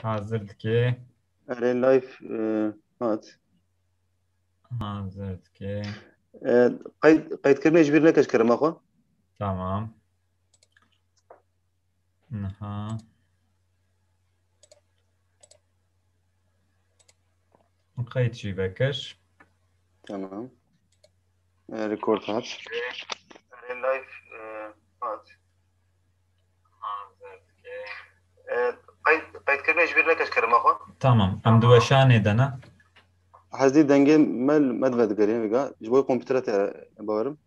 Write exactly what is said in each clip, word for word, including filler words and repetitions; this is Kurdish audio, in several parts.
Hazir dike. Erê, live, e, hat. Hazir dike. E, qeyd, qeydkirinê ji bîr neke, ji kerema xwe. Tamam. Niha. Qeyd jî vekir. Tamam. E, record hat. Erê, live, e, hat. E, qeyd, qeydkirinê ji bîr neke, ji kerema xwe. Tamam. Em di weşanê de ne? Hezî dengê me, me dibe digerîn vêga. Ji bo kompîtera te bawerim.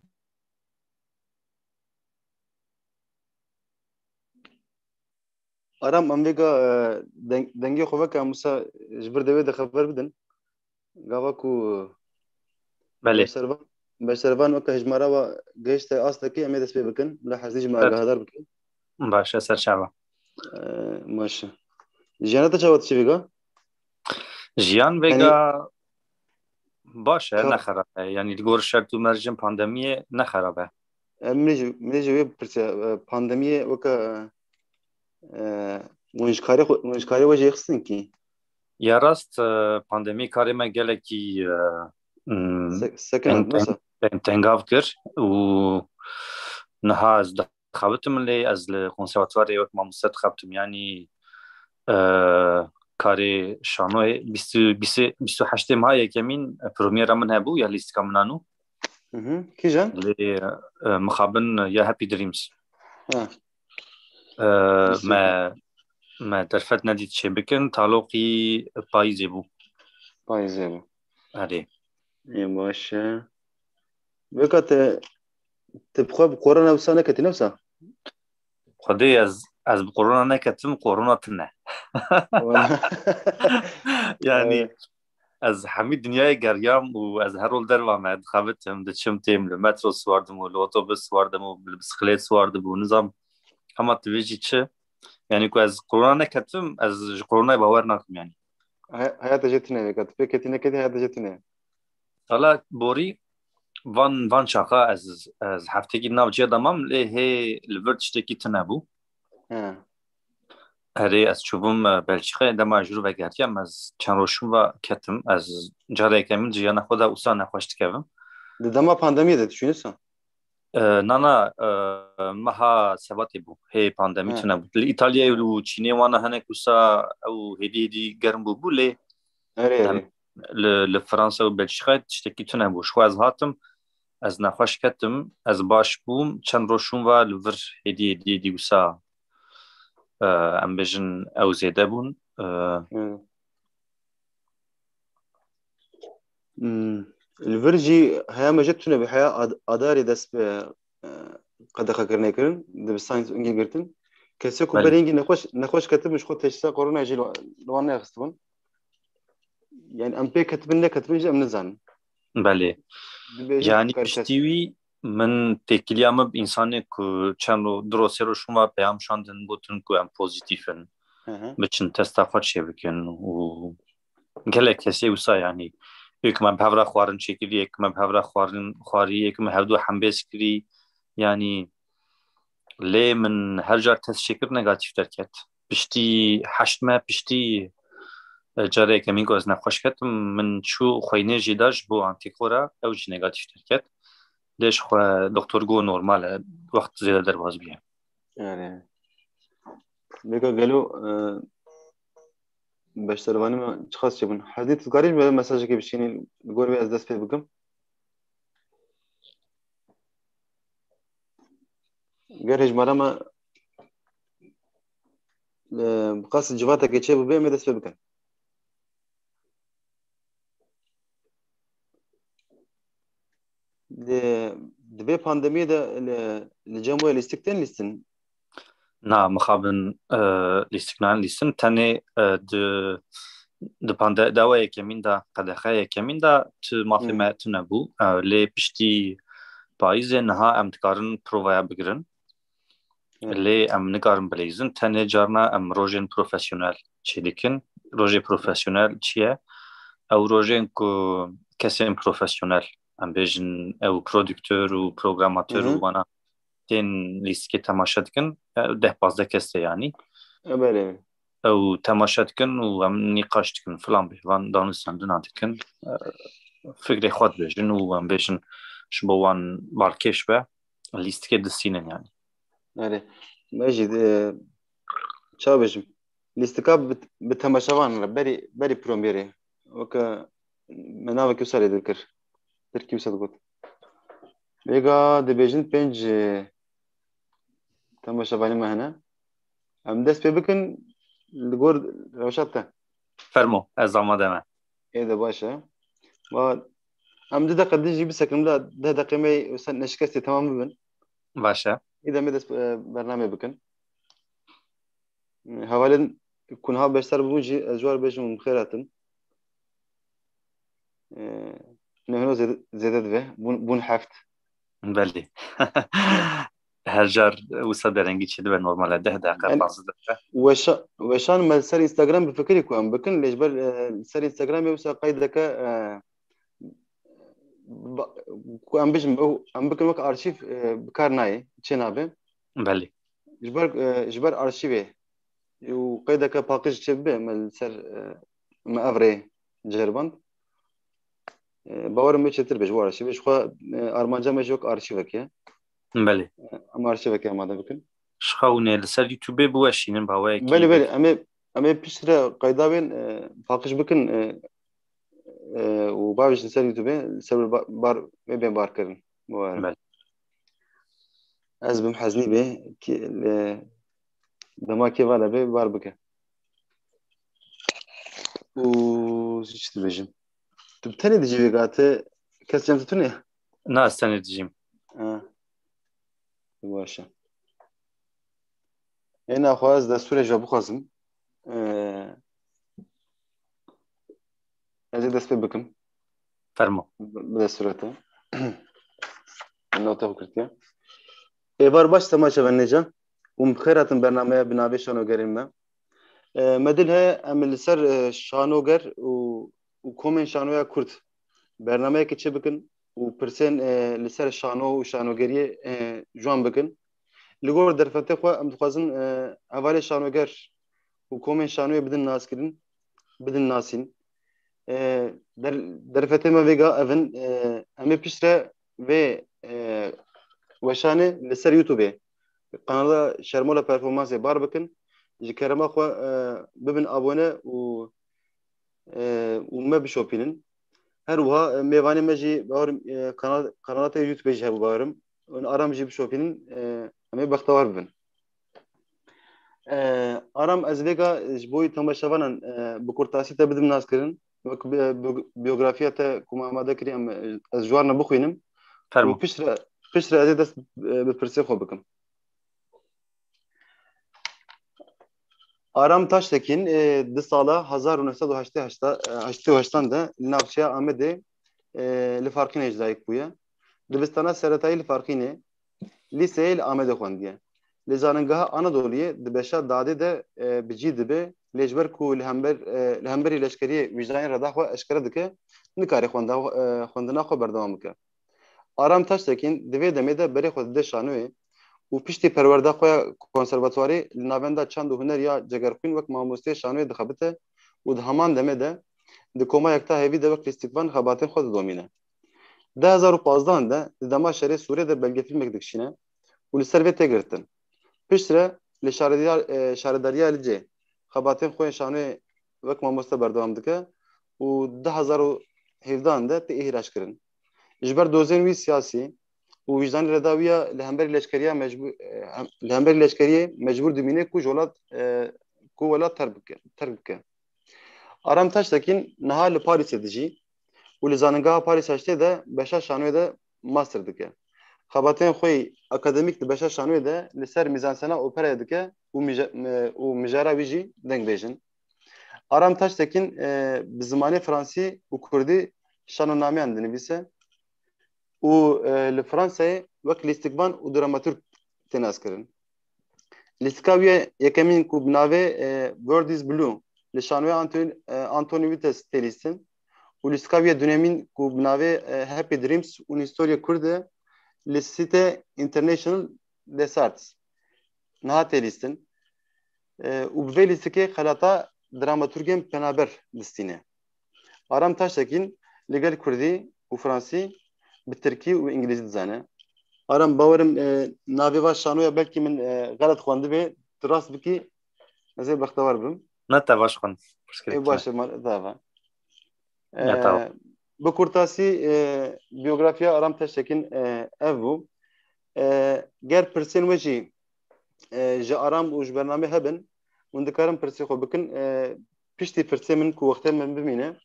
Aram, em vêga, e, deng-, dengê xwe veke, em wisa ji vir de wê de xeber bidin. Gava ku Belê. beşervan, beşervan weke hejmara wa gehişte astekê, em ê dest pê bikin. Bila Hezî ji me Evet. agahadar bikin. Baş e, ser çava. E, maşe. Jiyana te çawa dişî vêga? Jiyan vêga baş e, Ka- ne xerab e. Yanî li gor şert û mercên pandemiyê ne xerab e. Em min jî, min jî wê pirse, e, pandemiyê weke, e, hûn ji karê xwe, hûn ji karê we jê xistin kî? Ya rast, e, pandemî karê me gelekî, e, mm, Se-, sekinand, teng-, nasıl? teng-, tengav kir û niha ez dixebitim lê ez li konservatuvarê wek mamoste dixebitim. Yanî, e, karê şanoyê bîst, bîst, bîst û heştê meha yekemîn, e, premiera min hebû ya lîstika min anû. Hı hı. Kîjan? Lê, e, mixabin ya Happy Dreams. Ha. E, me, me derfet nedît çê bikin, taloqî payîzê bû. Payîzê bû. Erê. Ê, baş e. Vêga te, te bi xwe bi korona wisa neketî, ne wisa? Xwedê ez, ez bi korona neketim, korona tune. Wala. Yanî Evet. ez hemî dinyayê geriyam û ez her rol derva me dixebitim, diçim têm, li metro siwardim û li otobus siwardim û li bisiklet siwardim û nizam hema tu bêjî çi. Yanî ku ez korona neketim, ez ji koronayê bawer nakim yanî. Hay-, hayata jê tune vêga. Tu pê ketî neketî, hayata jê tune. Sala borî van, van çaxa ez, ez heftekî nav cê de mam, lê hê li vir tiştekî tune bû. He. Erê, ez çûbûm, e, Belçîkayê, dema ji rû vegertiyam, ez çend roj şûn ve ketim. Ez careke min jiyana xwe de wisa nexweş dikevim. Di dema pandemiyê de tu çûyî wisa? E, na, na, e, meha Sebatê bû. Hê pandemî He. tune bû. Li Îtalyayê û Çînê wana hinek wisa ew hêdî hêdî germ bûbû, lê Erê, Em- erê. li, li Fransa û Belçîkayê tiştekî tune bû. Ji xwe ez hatim, ez nexweş ketim, ez baş bûm, çend roj şûn ve li vir hêdî hêdî hêdî wisa, e, em bêjin ew zêde bûn. E, Evet. Hmm. Li vir jî heya me jê tune bû, heya ad-, adarê dest bi, e, qedexekirinê kirin, dibistanê û hingî girtin. Kesê ku Belê. berê hingî nexweş, nexweş ketibin, ji xwe teşhîsa korona jî li, li wan nexistibûn. Yani em pê ketibin neketibin jî em nizanin. Belê. Dibêjin Yanî kar kes- piştî wî min têkiliya min bi însanê ku çend ro, du ro sê ro şûn ve peyam şandin, gotin ku em pozîtîf in. Hı hı. Biçin testa xwe çêbikin û gelek kesê wisa yanî. Yek me bi hev re xwarin çêkirî, yek me bi hev re xwarin xwarî, yek me hevdu hembêz kirî. Yanî lê min her car test çêkir negatîf derket. Piştî heşt me, piştî, e, carê yekemîn ku ez nexweş ketim, min çû xweyne jî da ji bo antîkora, ew jî negatîf derket. Lê ji xwe doktor got normal e, wext zêde derbas bûye. Yani. Vêga gelo, e, beşdervanî me çiqas çêbûn. Hezî, tu dikarî ji me mesajekê bişînî, li gor wê ez dest pê bikim? Ger hejmara me, e, bi qas civatekê çêbûbe, em ê dest pê bikin. Di, di vê pandemiyê de li, li cem we lîstik tên lîstin? Na, mixabin, e, lîstik nayên lîstin. Tenê, e, di, di pande-, dawa yekemîn de, qedexe yekemîn de tu mafê Hmm. me tune bû. E, lê piştî payîzê niha em dikarin provaya bigirin. Evet. Lê em nikarin bileyzin. Tenê carna em rojên profesyonel çêdikin. Rojê profesyonel çi ye? Ew rojên ku kesên profesyonel, em bêjin ew produktor û programatör û Hı hı. wana tên lîstikê temaşe dikin. E, deh pazdeh kes tê yanî. E, belê. ew temaşe dikin û em nîqaş dikin filan bê. Van danûstandinan dikin. E, fikrê xwe dibêjin û em bêjin ji bo wan balkêş be, lîstikê distînin yani. Erê. Me jî, e, çawa bêjim? Lîstika bi, bi temaşevan re berî, berî premyerê. Weke me navekî wisa lê dikir. Tirkî wisa digot. Vêga dibêjin pênc, e, temaşevanê me hene. Em dest pê bikin li gor rewşa te. Fermo, ez amade me. Ê de baş e. Va, em du deqe din jî bisekin, bila deh deqê me wisa neşikestê temam bibin. Baş e. Ê de me dest, e, bernamê bikin. Hevalên ku niha beşdar bûn jî ez ji wan re bêjim hûn bi xêr hatin. Ee, nehno zêde, zêde dibe. Bûn, bûn heft. Belê. Her car wisa derengî çêdibe normal e. Deh deqe, Yani, panzdeh deqe. Weşa-, weşan me li ser Instagram bi fikirî ku em bikin, lê ji ber, e, li ser Instagramê wisa qeydeke, e, ba-, ku em bijim, ew, em bikin wek arşîv, e, bi kar nayê, çê nabe. Belê. Ji ber, e, ji ber arşîvê û qeydeke paqij çê bibe, me li ser, e, me ev rê ceriband. E, bawerim wê çêtir be ji bo arşîvê. Ji xwe, e, armanca me jî wek arşîvek e. Belê. E, em arşîvekê amade bikin. Ji xwe hûn ê li ser YouTube biweşînin, bi awayekî Belê, belê. Em ê, em ê piştre qeyda bên, e, paqij bikin, e, e, û bavêjin ser YouTube, li ser ba-, bar, wê bên bar kirin. Bawerim. Belê. Ez bim heznî bê, ki, e, dema kê vala bê, bar bike. Û çi dibêjim? Tu bi tenê dijî vêga te kes cem tu tune? Na, ez tenê dijîm. Ha. Baş e. Ê naxwe ez destûrê ji we bixwazim. Ee, ez ê dest pê bikim. Fermo. Bi, bi destûrê te. Nota xwe girtiye. Êvar baş temaşevanê can. Hûn bi xêr hatin bernameya bi navê Şanogerên me. E, me dil heye em li ser, e, şanoger û, û komên şanoya Kurd bernameyekê çê bikin û pirsên, e, li ser şano û şanogeriyê, e, ji wan bikin. Li gor derfetê xwe em dixwazin, e, hevalê şanoger û komên şanoyê bidin naskirin, bidin nasîn. E, der-, derfetê me vêga ev in, e, em ê piştre vê, e, weşanê li ser YouTubeê, kanala Şermola Performansê bar bikin. Ji kerema xwe, e, bibin abone û, e, û me bişopînin. Her wiha, e, mêvanê me jî, bawerim, e, kanal, kanala te YouTubeê jî hebû, bawerim. Hûn Aram jî bişopînin, e, em ê bextewar bibin. E, Aram, ez vêga ji bo temaşevanan, e, bi kurtasî te bidim naskirin. Wek bi-, bi-, biyografiya te ku me amade kirî, em, e, ez ji wan re bixwînim. Fermo. Û piştre, piştre ez ê dest, e, bi pirsê xwe bikim. Aram Taştekin, e, di sala hezar û neh sed û heştê heşt, e, heştê û heştan de li navçeya Amedê, e, li Farqînê ji dayik bûye. Dibistana seretayî li Farqînê, lîseyê li Amedê xwendiye. Li Zanîngeha Anadoluyê di beşa dadê de, e, bi cî dibe, lê ji ber ku li hember, e, li hemberî leşkeriyê wijdanê reda xwe eşkere dike, nikare xwenda-, e, xwendina xwe berdewam bike. Aram Taştekin di vê demê de berê xwe dide şanoyê û piştî perwerda xwe ya konservatuwarê li Navenda Çand û Huner ya Cegerxwîn wek mamosteyê şanoyê dixebite û di heman demê de di Koma Yekta Hêvî de wek lîstikvan xebatên xwe didomîne. Du hezar û pazdeh de di dema şerê Sûrê de belgefîlmek dikişîne û li ser vê tê girtin. Piştre li şaredar-, e, Şaredariya Licê xebatên xwe yên şanoyê wek mamoste berdewam dike û du hezar û hevdeh de tê îhraçkirin. Ji ber dozên wî siyasî û wijdanê reda wî ya li hemberî leşkeriya mecbû-, e, hem-, li hemberî leşkeriyê mecbûr dimîne ku ji welat, e, ku welat terk bike, terk bike. Aram Taştekin niha li Parîsê dijî û li Zanîngeha Parîs Heştê de beşa şanoyê de master dike. Xebatên xwe yî akademîk di beşa şanoyê de li ser mîzansena operayê dike û mije-, me-, û mijara wî jî dengbêj in. Aram Taştekin, e, bi zimanê fransî û kurdî şanonameyan dinivîse û, e, li Fransayê wek lîstikvan û dramaturg tê naskirin. Lîstika wî yekemîn ku bi navê, e, World is Blue li şanoya Anthony, e, Anthony Vitez tê lîstin û lîstika wî dunêmîn ku bi navê, e, Happy Dreams, une histoire kurde li Cité International des Arts niha tê lîstin. e, û bi vê lîstikê xelata dramaturgên penaber distîne. Aram Taştekin li gel kurdî û fransî, bi tirkî û îngilîzî dizane. Aram, bawerim, e, navê va şanoya belkî min, e, xelet xwendibê, tu rast bikî, ez ê bextewar bim. Ne, te baş xwend. Ê, baş e, ma-, dava. Ne, tamam. E, bi kurtasî, e, biyografiya Aram Taştekin, e, ev bû. E, ger pirsên we jî, e, ji Aram û ji bernamê hebin, hûn dikarin pirsê xwe bikin. E, piştî pirsê min ku wextê min bimîne,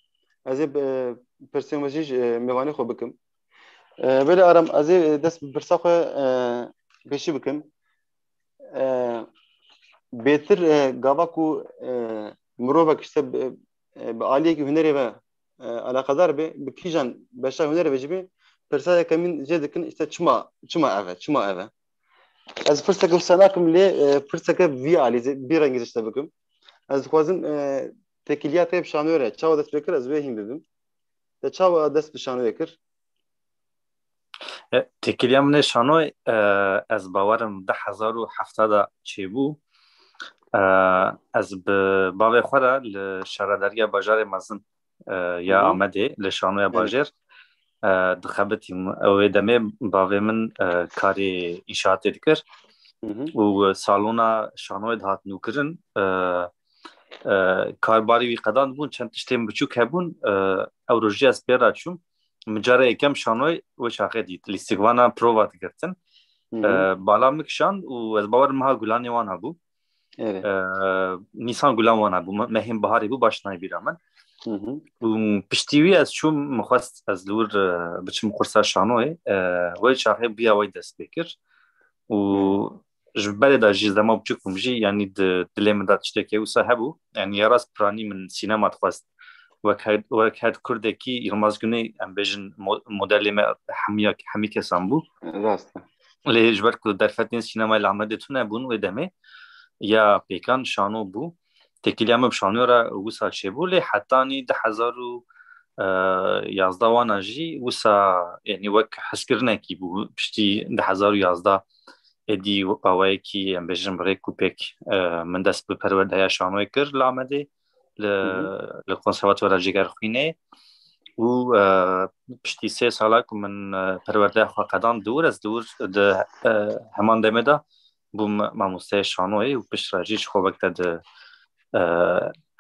ez ê, e, pirsên we jî ji, e, mêvanê xwe bikim. E, belê Aram, ez ê dest bi pirsa xwe, e, pêşî bikim. E, bêtir, e, gava ku, e, mirovek işte bi, e, bi aliyekî hunerê ve, e, eleqedar be, bi kîjan beşa hunerê ve jî be, pirsa yekemîn jê dikin, işte çima, çima ev e, çima ev e? Ez pirseke wisa nakim lê, e, pirseke vî alî, zê-, vî rengî zê işte bikim. Ez dixwazim, e, têkiliya te bi şanoyê re çawa dest pê kir, ez wê hîn bibim. Te çawa dest bi şanoyê kir? E, têkiliya min ê şanoyê, e, ez bawerim du hezar û hevdeh de çêbû. E, ez bi bavê xwe re li şaredariya bajarê mezin, e, ya Hı hı. Amedê, li şanoya Evet. bajêr, e, dixebitîm. Ew ê demê bavê min, e, karê înşaatê dikir Hı hı. û salona şanoyê dihat nûkirin. E, e, karbarî wî qedan dibûn, çend tiştên biçûk hebûn. E, ew rojî ez pê re çûm. Min cara yekem şanoyê wê çaxê dît. Lîstikvana prova digirtin. Hı E, hı. bala min kişand û ez bawerim meha gulanê wan hebû. Evet. E, Nîsan gulan wan hebû. Me-, mehên biharê bû, baş nayê bîra min. Hı hı. Û piştî wî ez çûm, min xwest ez li wir, e, biçim kursa şanoyê. E, wê çaxê bûya wê dest pê kir. Û Hı. ji berê de jî, dema biçûk bûm jî, yanî di dilê min de tiştekê wisa hebû. Yanî ya rast piranî min sînema dixwest. Wek her, wek her kurdekî Yilmaz Güney, em bêjin mo-, modelê me hemiya, hemî kesan bû. Rast e. Lê ji ber ku derfetên sînemayê li Amedê tune bûn wê demê, ya pêkan şano bû. Têkiliya min bi şanoya re wisa çêbû, lê hetanî du hezar û yazdeh wana jî wisa, yanî wek hezkirinekî bû. Piştî du hezar û yazdeh êdî awayekî, em bêjin, bi rêk û pêk, e, min dest bi perwerdeya şanoyê kir li Amedê, li, Hı hı. li Konservatuara Cîgerxwînê û, e, piştî sê sala ku min, e, perwerdeya xwe qedand di wir, ez di wir di, e, heman demê de bûm mamosteyê şanoyê û piştre jî ji xwe wek te di, e,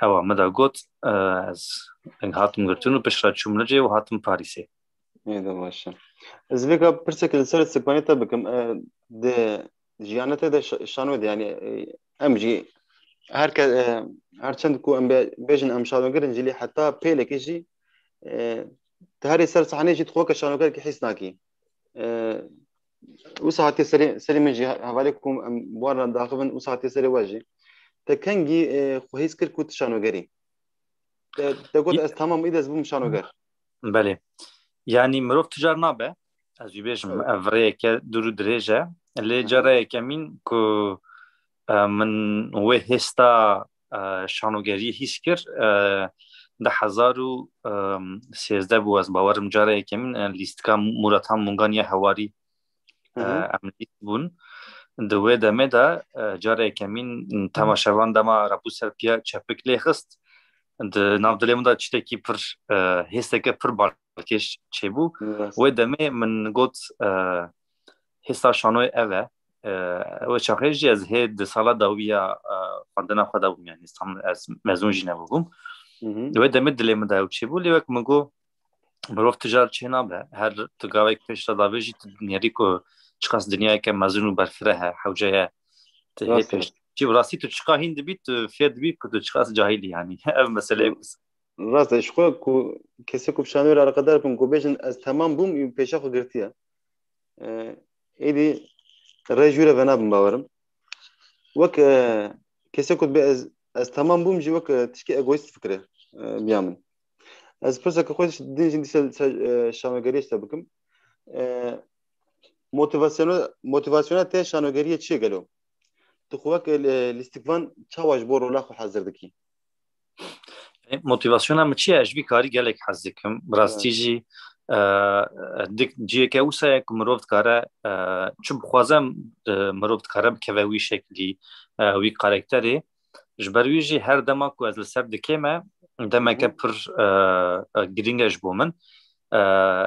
ewa min de got, e, ez hatim girtin û piştre çûm Licê û hatim Parîsê. Ê de baş e. Ez vêka pirseke li ser lîstikvanê te bikim. E, di jiyana te de şa-, şanoyê de, yanî, e, em jî her ke-, e, her çend ku em bê-, bêjin em şanoger in jî, lê heta pêlekê jî, e, tu herî ser sahneyê jî tu xwe weke şanogerekî hîs nakî. E, wisa hatiye serê, serê min jî, hevalê ku em bi wan re diaxivin, wisa hatiye serê we jî. Te kengî, e, xwe hîs kir ku tu şanoger î? Te, te got, Yî- ez tamam, îdî ez bûm şanoger. Belê. Yanî mirov tu car nabe, ez jî bêjim, Evet. ev rêyeke dûr û dirêj e. Lê Aha. cara yekemîn ku, e, min wê hêsta, e, şanogeriyê hîs kir, e, du hezar û sêzdeh bû, ez bawerim, cara yekemîn, e, lîstika Muratan Mungan ya Hewarî, Hı hı. e, em lîst bûn. Di wê demê de, e, cara yekemîn temaşevan dema re bû ser piya çepik lê xist. Di nav dilê min de tiştekî pir, e, hêsteke pir balkêş çêbû. Rast. Wê demê min got, e, hêsta şanoyê ev e. E, wê çaxê jî ez hê di sala dawî ya, e, xwendina xwe de bûm, yanî tam ez mezûn jî nebûbûm. Hı hı. Wê demê dilê min de ew çêbû, lê wek min got, mirov tu car çê nabe. Her tu gavek pêş re davêjî, tu dinêrî ku çiqas dinyayeke mezin û berfireh e, hewce ye. Tu hê Rast e. pêş. Jî bi rastî tu çiqa hîn dibî, tu fêr dibî ku tu çiqas cahil î, yanî. Ev mesele ye. Rast e, ji xwe ku kesê ku bi şanoyê re eleqedar bin, ku bêjin, ez temam bûm, û pêşa xwe girtiye. E, êdî rê jû re venabim, bawerim. Wek, e, kesê ku dibê ez, ez temam bûm jî wek, e, tişkî egoîst fikire, e, biya min. Ez pirseke xwe din jî dîsa, e, şanogeriyê ji te bikim. E, motivasyona, motivasyona te şanogeriyê çi ye gelo? Tu xwe wek, e, lîstikvan çawa ji bo rola xwe hazir dikî? E, motivasyona min çi ye? Ez ji vî karî gelek hez dikim. Bi rastî Evet. jî, e, dik-, ciheke wisa ye ku mirov dikare, e, çi bixwaze, e, mirov dikare bikeve wî şeklî, e, wî karakterê. Ji ber wî jî her dema ku ez li ser dikê me, demeke pir e, e, girîng e ji bo min. E,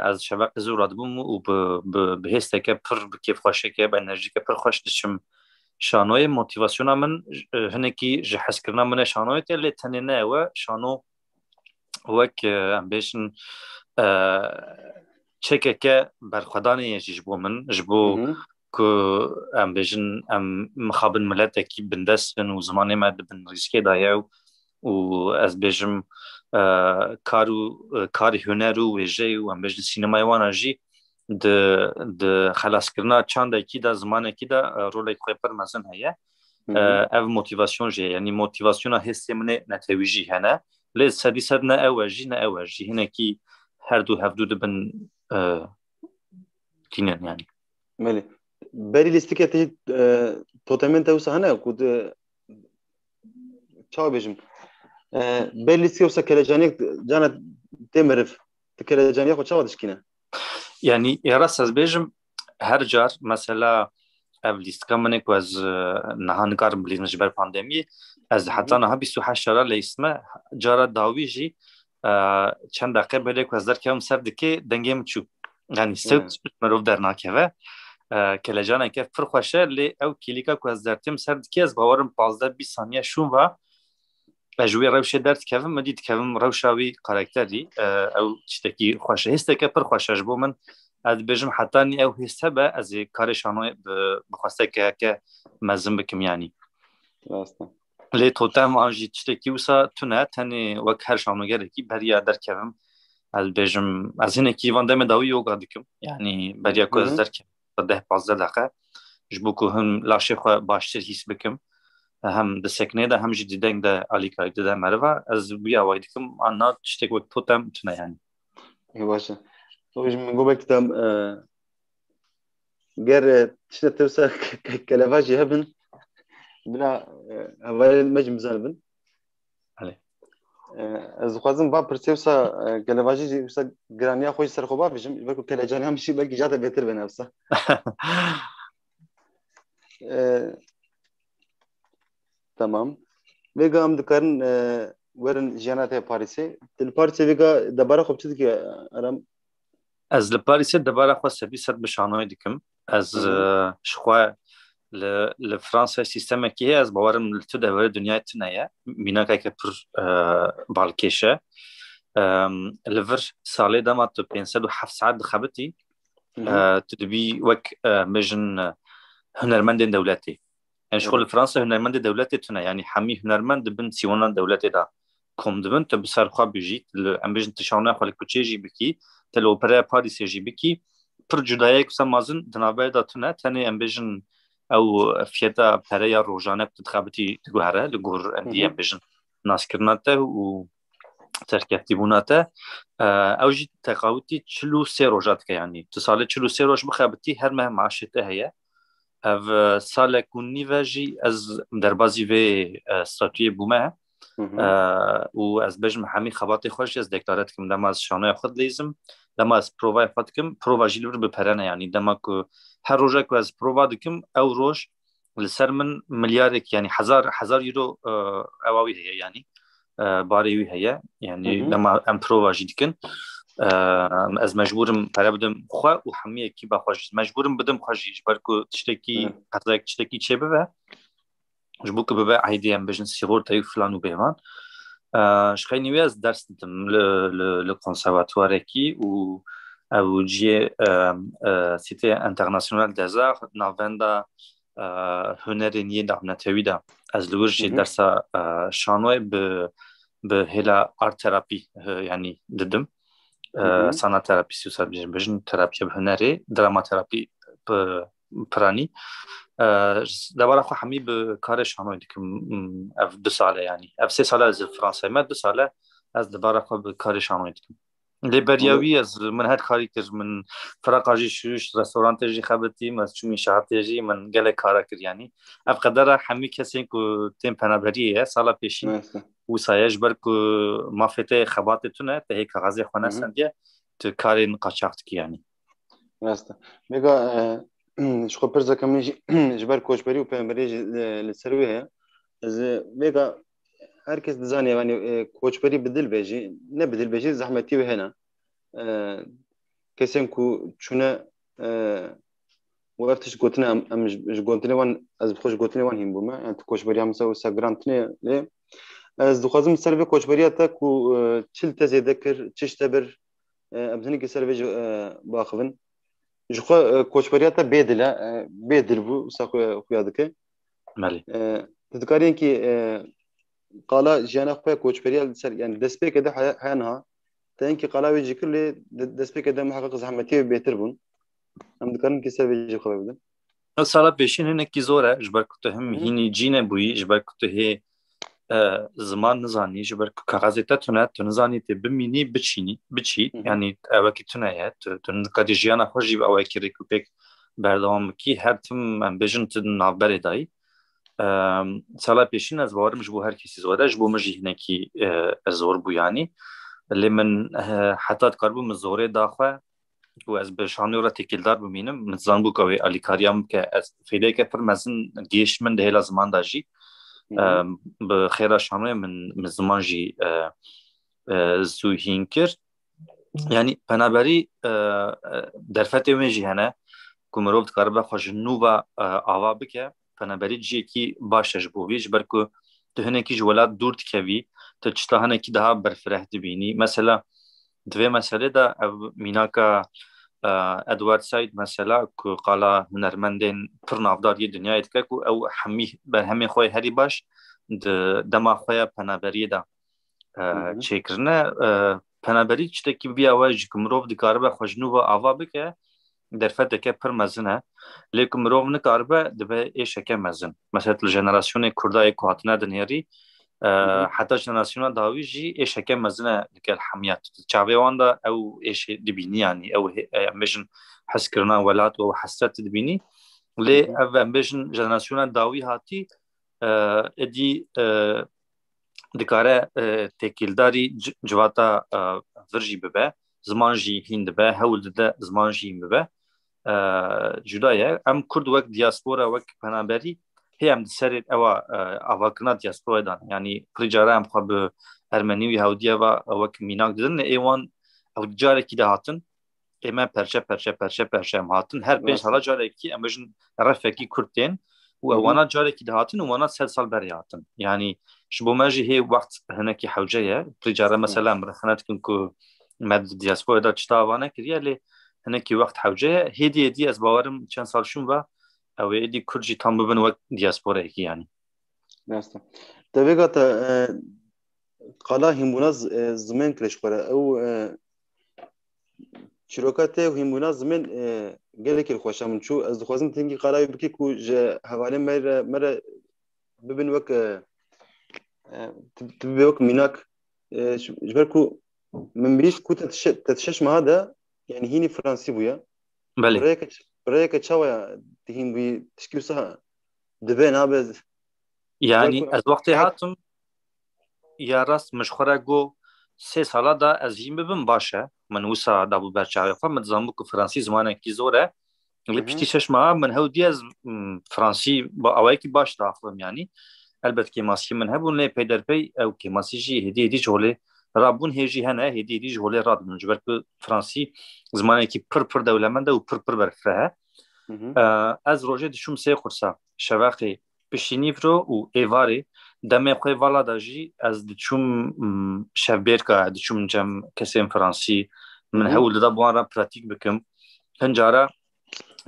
ez şeveqê zû radibûm û bi, bi, bi hêsteke pir, bi kêfxweşeke, bi enerjîke pir xweş diçim şanoyê. Motivasyona min e, hinekî ji hezkirina min e şanoyê tê, lê tenê ne ew e. Şano wek e, em bêjin e, çekeke berxwedanê ye jî ji bo min, ji bo Hı hı. ku em bêjin em mixabin miletekî bindest bin û zimanê me di bin rîskê de ye û, û ez bêjim e, kar û e, karê huner û wêjeyê û em bêjin sînemayê wana jî di, di xelaskirina çandekî de, zimanekî de e, rolek xwe pir mezin heye. Hı hı. E, ev motivasyon jî ye. Yanî motivasyona hêstê min ê netewî jî hene. Lê sedî sed ne ew e jî, ne ew e jî. Hinekî her du hevdu dibin e, tînin yanî. Belê. Berî lîstikê te jî e, totemên te wisa hene ku di çawa bêjim? E, berî lîstikê wisa kelecaniyek cana tê meriv. Tu kelecaniya xwe çawa dişkîne? Yanî ê rast ez bêjim her car mesela ev lîstika min ê ku ez e, niha nikarim bilîzim ji ber pandemiyê, ez Hı hı. heta niha bîst û heşt cara leyîstime, cara dawî jî e, çend deqe belê ku ez derkevim ser dikê dengê min çû. Yanî sewt Hı. mirov dernakeve. E, kelecaneke pir xweş e, lê ew kîlîka ku ez dertêm ser dikê, ez bawerim pazdeh bîst saniye şûn va ez ji wê rewşê derdikevim, min dî dikevim rewşa wî karakterî, e, ew tiştekî xweş e. Hêsteke pir xweş e ji bo min. Ez dibêjim hetanî ew hêst hebe, ez ê karê şanoyê bi, bi xwestekeke mezin bikim yanî. Rast e. Lê totem an jî tiştekî wisa tune, tenê wek her şanogerekî beriya derkevim. Ez dibêjim, ez hinekî van demê dawî yoga dikim. Yanî beriya ku Hı ez hı. derkevim, deh pazdeh deqe. Ji bo ku him laşê xwe baştir hîs bikim. Hem di seknê de hem jî di deng de alîkarî dide meriva. Ez wî awayî dikim. Anna tiştek wek totem tune yanî. Ê, baş e. Û ji min got belkî te, e, ger, e, tiştê te wisa ke-, ke-, kelevajî hebin, bila, e, hevalên me jî bizanibin. Belê. E, ez dixwazim va pirsê wisa, e, kelevajî jî wisa giraniya xwe jî ser xwe bavêjim. Ji ber ku kelecaniya min jî belkî ja te bêtir bêne wisa. E, tamam. Vêga em dikarin, e, werin jiyana te ya Parîsê. Tu li Parîsê vêga debara xwe bi çi dikî, Aram? Ez li Parîsê debara xwe sedî sed bi şanoyê dikim. Ez, Hı hı. e, ji xwe li, li Fransa sîstemekî heye, ez bawerim li tu deverê dinyayê tune ye. Mînakeke pir, e, balkêş e. Em, li vir salê dema tu pênc sed û heft saet dixebitî, Hı hı. e, tu dibî wek, e, em bêjin, e, hunermendên dewletê. Yanî ji xwe Evet. li Fransa hunermendê dewletê tune. Yanî hemî hunermend di bin sîwana dewletê de kom dibin. Tu bi ser xwe bijî, li, em bêjin tu şanoya xwe li kuçê jî bikî, tu li operaya Parîsê jî bikî. Pir cudayek wisa mazin di navberê de tune. Tenê em bêjin ew fiyeta pereya rojane ku tu dixebitî diguhere li gor Hı endî hı. em bêjin naskirina te û serkeftîbûna te. E, ew jî teqawitî çil û sê roja dike, yanî tu salê çil û sê roj bixebitî, her meh maaşê te heye. Ev, e, salek û nîv e jî ez derbazî vê, e, statuyê bûme. Hı hı. E, û ez bêjim hemî xebatê xwe jî ez deklare dikim. Dema ez şanoya xwe dileyzim, dema ez provaya xwe dikim, prova jî li vir bi pere ne, yanî dema ku her roja ku ez prova dikim, ew roj li ser min milyarek, yanî hezar, hezar euro, e, ewa wî heye, yanî, e, barê wî heye. Yanî Hı hı. dema em prova jî dikin, e, ez mecbûrim pere bidim xwe û hemî ekîba xwe jî. Mecbûrim bidim xwe jî, ji ber ku tiştekî, Hı. qezayek tiştekî çê bibe. Ji bo ku bibe eydê, em bêjin sîgortayî û filan û bêvan. E, ji xeynî wê ez ders didim li, li, li konservatuwarekî û ew cihê, e, e, Cité Internationale des Arts, navenda, e, hunerên yê navnetewî de. Ez li wir jî Hı hı. dersa, e, şanoyê bi, bi hêla art therapy, e, yanî didim. E, Hı hı. Sanat terapîsî wisa bêjin, bêjin terapiya bi hunerê, drama terapî bi piranî. E, debara xwe hemî bi karê şanoyê dikim. Ev du sal e yanî. Ev sê sal e ez li Fransayê me, du sal e ez debara xwe bi karê şanoyê dikim. Lê beriya Hı. wî ez, min her karî kir, min firaqa jî şûşt, restorantê jî xebitîm, ez çûm înşaatê jî, min gelek kara kir yanî. Ev qedera hemî kesên ku tên penaberiyê ye, sala pêşî Neyse. wisa ye, ji ber ku mafê te xebatê tune, te hê kaxezê xwe Hı hı. nesendiye, tu karên qaçax dikî yanî. Rast e. Vêga, e, ji xwe pirseke min jî ji ber koçberî û penaberiyê jî, e, li ser wê heye. Ez, e, vêga her kes dizane, yani, e, koçberî bi dil bêjî, ne bi dil bêjî, zehmetî wê hene. E, kesên ku çûne, e, û ev tişt gotine, em, em ji, ji gotinê wan, ez bi xwe ji gotinê wan hîn bûme. Yani, tu koçberiya mesela wisa giran tune lê. Ez dixwazim ser vê koçberiya te ku, e, çi li te zêde kir, çi ji te bir, e, em hinekî ser vê jî, e, biaxivin. Ji xwe, e, koçberiya te bê dil e, e, bê dil bû, wisa xwe, xuya dike. Belê. E, tu dikarî hinkî, e, qala jiyana xwe koçberiya li ser, yani destpêkê de heye, heye niha. Te hinkî qala wê jî kir lê de-, destpêkê de muheqeq zehmetiyê wê bêtir bûn. Em dikarin hinkî ser vê jî xwe bidin. Ew sala pêşîn hinekî zor e, ji ber ku tu him Hı. hînî cî nebûyî, ji ber ku tu hê, e, ziman nizanî, ji ber ku kaxezê te tune, tu nizanî tê bimînî, biçînî, biçî, Hı hı. yani ewekî tune ye, tu, tu nikarî jiyana xwe jî bi ewekî rêk û pêk berdewam bikî, her tim em bêjin tu di navberê dayî. Em, sala pêşîn ez bawerim ji bo her kesî zor e, ji bo min jî hinekî, e, zor bû yanî. Lê min, e, heta dikaribû min zorê da xwe, ku ez bi şanoyê re têkildar bimînim, min zanibû ku ew ê alîkariya min bike. Ez fêdeyeke pir mezin gihişt min di hêla ziman de jî. Hı hı. Em, bi xêra şanoyê min, min ziman jî, e, e, zû hîn kir. Yani penaberî, e, e, derfetê wê jî hene ku mirov dikaribe xwe ji nû ve, e, ava bike. Penaberî cihekî baş e ji bo vî, ji ber ku tu hinekî ji welat dûr dikevî, tu tişta hinekî daha berfireh dibînî. Mesela, di vê meselê de ev mînaka, e, Edward Said mesela ku qala hunermendên pir navdar yê dinyayê dike ku ew hemî berhemên xwe yê herî baş di dema xwe ya penaberiyê de, e, Hı hı. çêkirine. E, penaberî tiştekî bi vî awayî jî ku mirov dikaribe xwe ji nû ve ava bike, derfeteke pir mezin e. Lê ku mirov nikaribe, dibe êşeke mezin. Mesela li jenerasyonê Kurda yê ku hatine dinêrî, e, Hı hı. heta jenerasyona dawî jî êşeke mezin e li gel hemiya. Çavê wan de ew êşê dibînî, yanî ew hê-, em bêjin hezkirina welat û ew hesret dibînî. Lê Hı hı. ev em bêjin jenerasyona dawî hatî, e, êdî, e, dikare, e, têkildarî ci-, civata, e, vir jî bibe, ziman jî hîn dibe, hewl dide ziman jî hîn bibe. E, cuda ye. Em Kurd wek diaspora, wek penaberî hê em di serê ewa, e, avakirina diasporayê dan. Yanî pirî cara em xwe bi Ermenî û Yehûdiyê ve wek mînak didin, lê ê wan ew carekî de hatin, ê me perçe, perçe, perçe, perçe em hatin. Her pênc Rast e. sala carekî em bêjin refekî Kurd tên û Hı hı. wana carekî dihatin û wana sed sal berê hatin. Yanî ji bo me jî hê wext hinekî hewce ye. Pirî care Hı. mesela em rexne dikin ku me di diasporayê de çita ava nekiriye, lê hinekî wext hewce ye. Hêdî hêdî ez bawerim çend sal şûn ve ew ê êdî Kurd jî tam bibin wek diasporayekî yanî. Rast e. Te vêga te, e, qala hînbûna z-, e, zimên kire ji xwe re. Ew, e, çîroka te û hînbûna zimên, e, gelekî li xweşa min çû. Ez dixwazim tu hinkî qala wî bikî ku ji hevalên me re, me re bibin wek, e, e, tu, tu bibê wek mînak. E, ji, ji ber ku min bihîst ku te şe-, te şeş meha de, yanî hînî fransî bûye. Belê. Bi rêyeke ç-, bi rêyeke çawa ya tu hîn bûyî, tişkî wisa dibe, nabe? Yani Ber ku ez wextê hat- hatim, ya rast min ji xwe re got, sê sala da ez hîn bibim baş e. Min wisa dabû ber çavê xwe, min dizanbû ku fransî zimanekî zor e. Lê Hı hı. piştî şeş meha min hewl diye ez, m, fransî ba awayekî baş diaxivim yani. Elbet kêmasî min hebûn, lê peyderpey ew kêmasî jî hêdî hêdî ji holê rabûn, hê jî hene, hêdî hêdî ji holê radibûn. Ji ber ku fransî zimanekî pir pir dewlemend e û pir pir berfireh e. Hı hı. Ee, ez rojê diçûm sê qursa, şevaqê, piştî nîvro û êvarê. Demê xwe vala de jî ez diçûm, m, şevbêrka, diçûm cem kesên fransî. Min Hı hı. hewl dida bi wan re pratîk bikim. Hin cara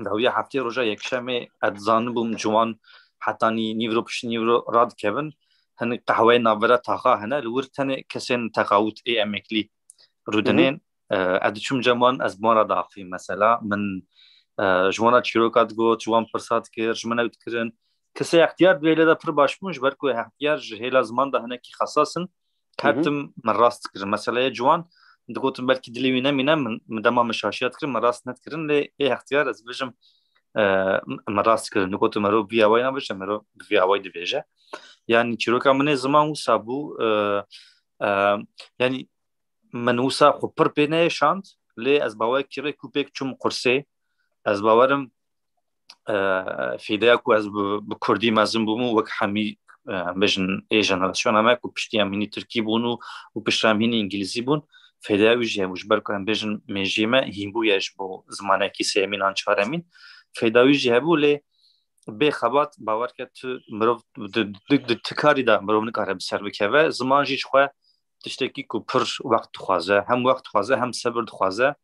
dawiya heftê roja yekşemê ez zanibûm ciwan hetanî nîvro piştî nîvro radikevin. Hin qehweyê navbera taxa hene, li wir tenê kesên teqawût ê emeklî Hı hı. rûdinên. E, ez diçûm cem wan, ez bi wan re diaxivîm mesela. Min, e, ji wan re çîroka digot, ji wan pirsa dikir, ji min ew dikirin. Kesê extiyar di vê lê de pir baş bûn, ji ber ku extiyar ji hêla ziman de hinekî xesas in. Hı hı. Her tim min rast dikirin. Mesela yê ciwan digotin belkî dilê wî nemîne, min, min dema min şaşiya dikirin, min rast nedikirin, lê ê extiyar ez dibêjim, e, min rast dikirin. Digotin mero vî awayî nabêje, mero bi vî awayî dibêje. Yani çîroka min ê ziman wisa bû, e, e, yani min wisa xwe pir pê neyêşand, lê ez bawer kî rêk û pêk çûm qursê. Ez bawerim, e, fêdeya ku ez bi, bi kurdî mezin bûm û wek hemî e, em bêjin ê jenerasyona me ku piştî em hînî tirkî bûn û, û piştre em hînî îngilîzî bûn, feydeya wî jî hebû. Ji ber ku em bêjin mêjiyê me hînbûye ji bo zimanekî sêyemîn an çaremîn, feyda wî jî hebû, lê bê xebat, bawer ke tu mirov di, di, di ti karî de mirov nikare bi ser bikeve. Ziman jî ji xwe tiştekî ku pir wext dixwaze, hem wext dixwaze, hem sebir dixwaze,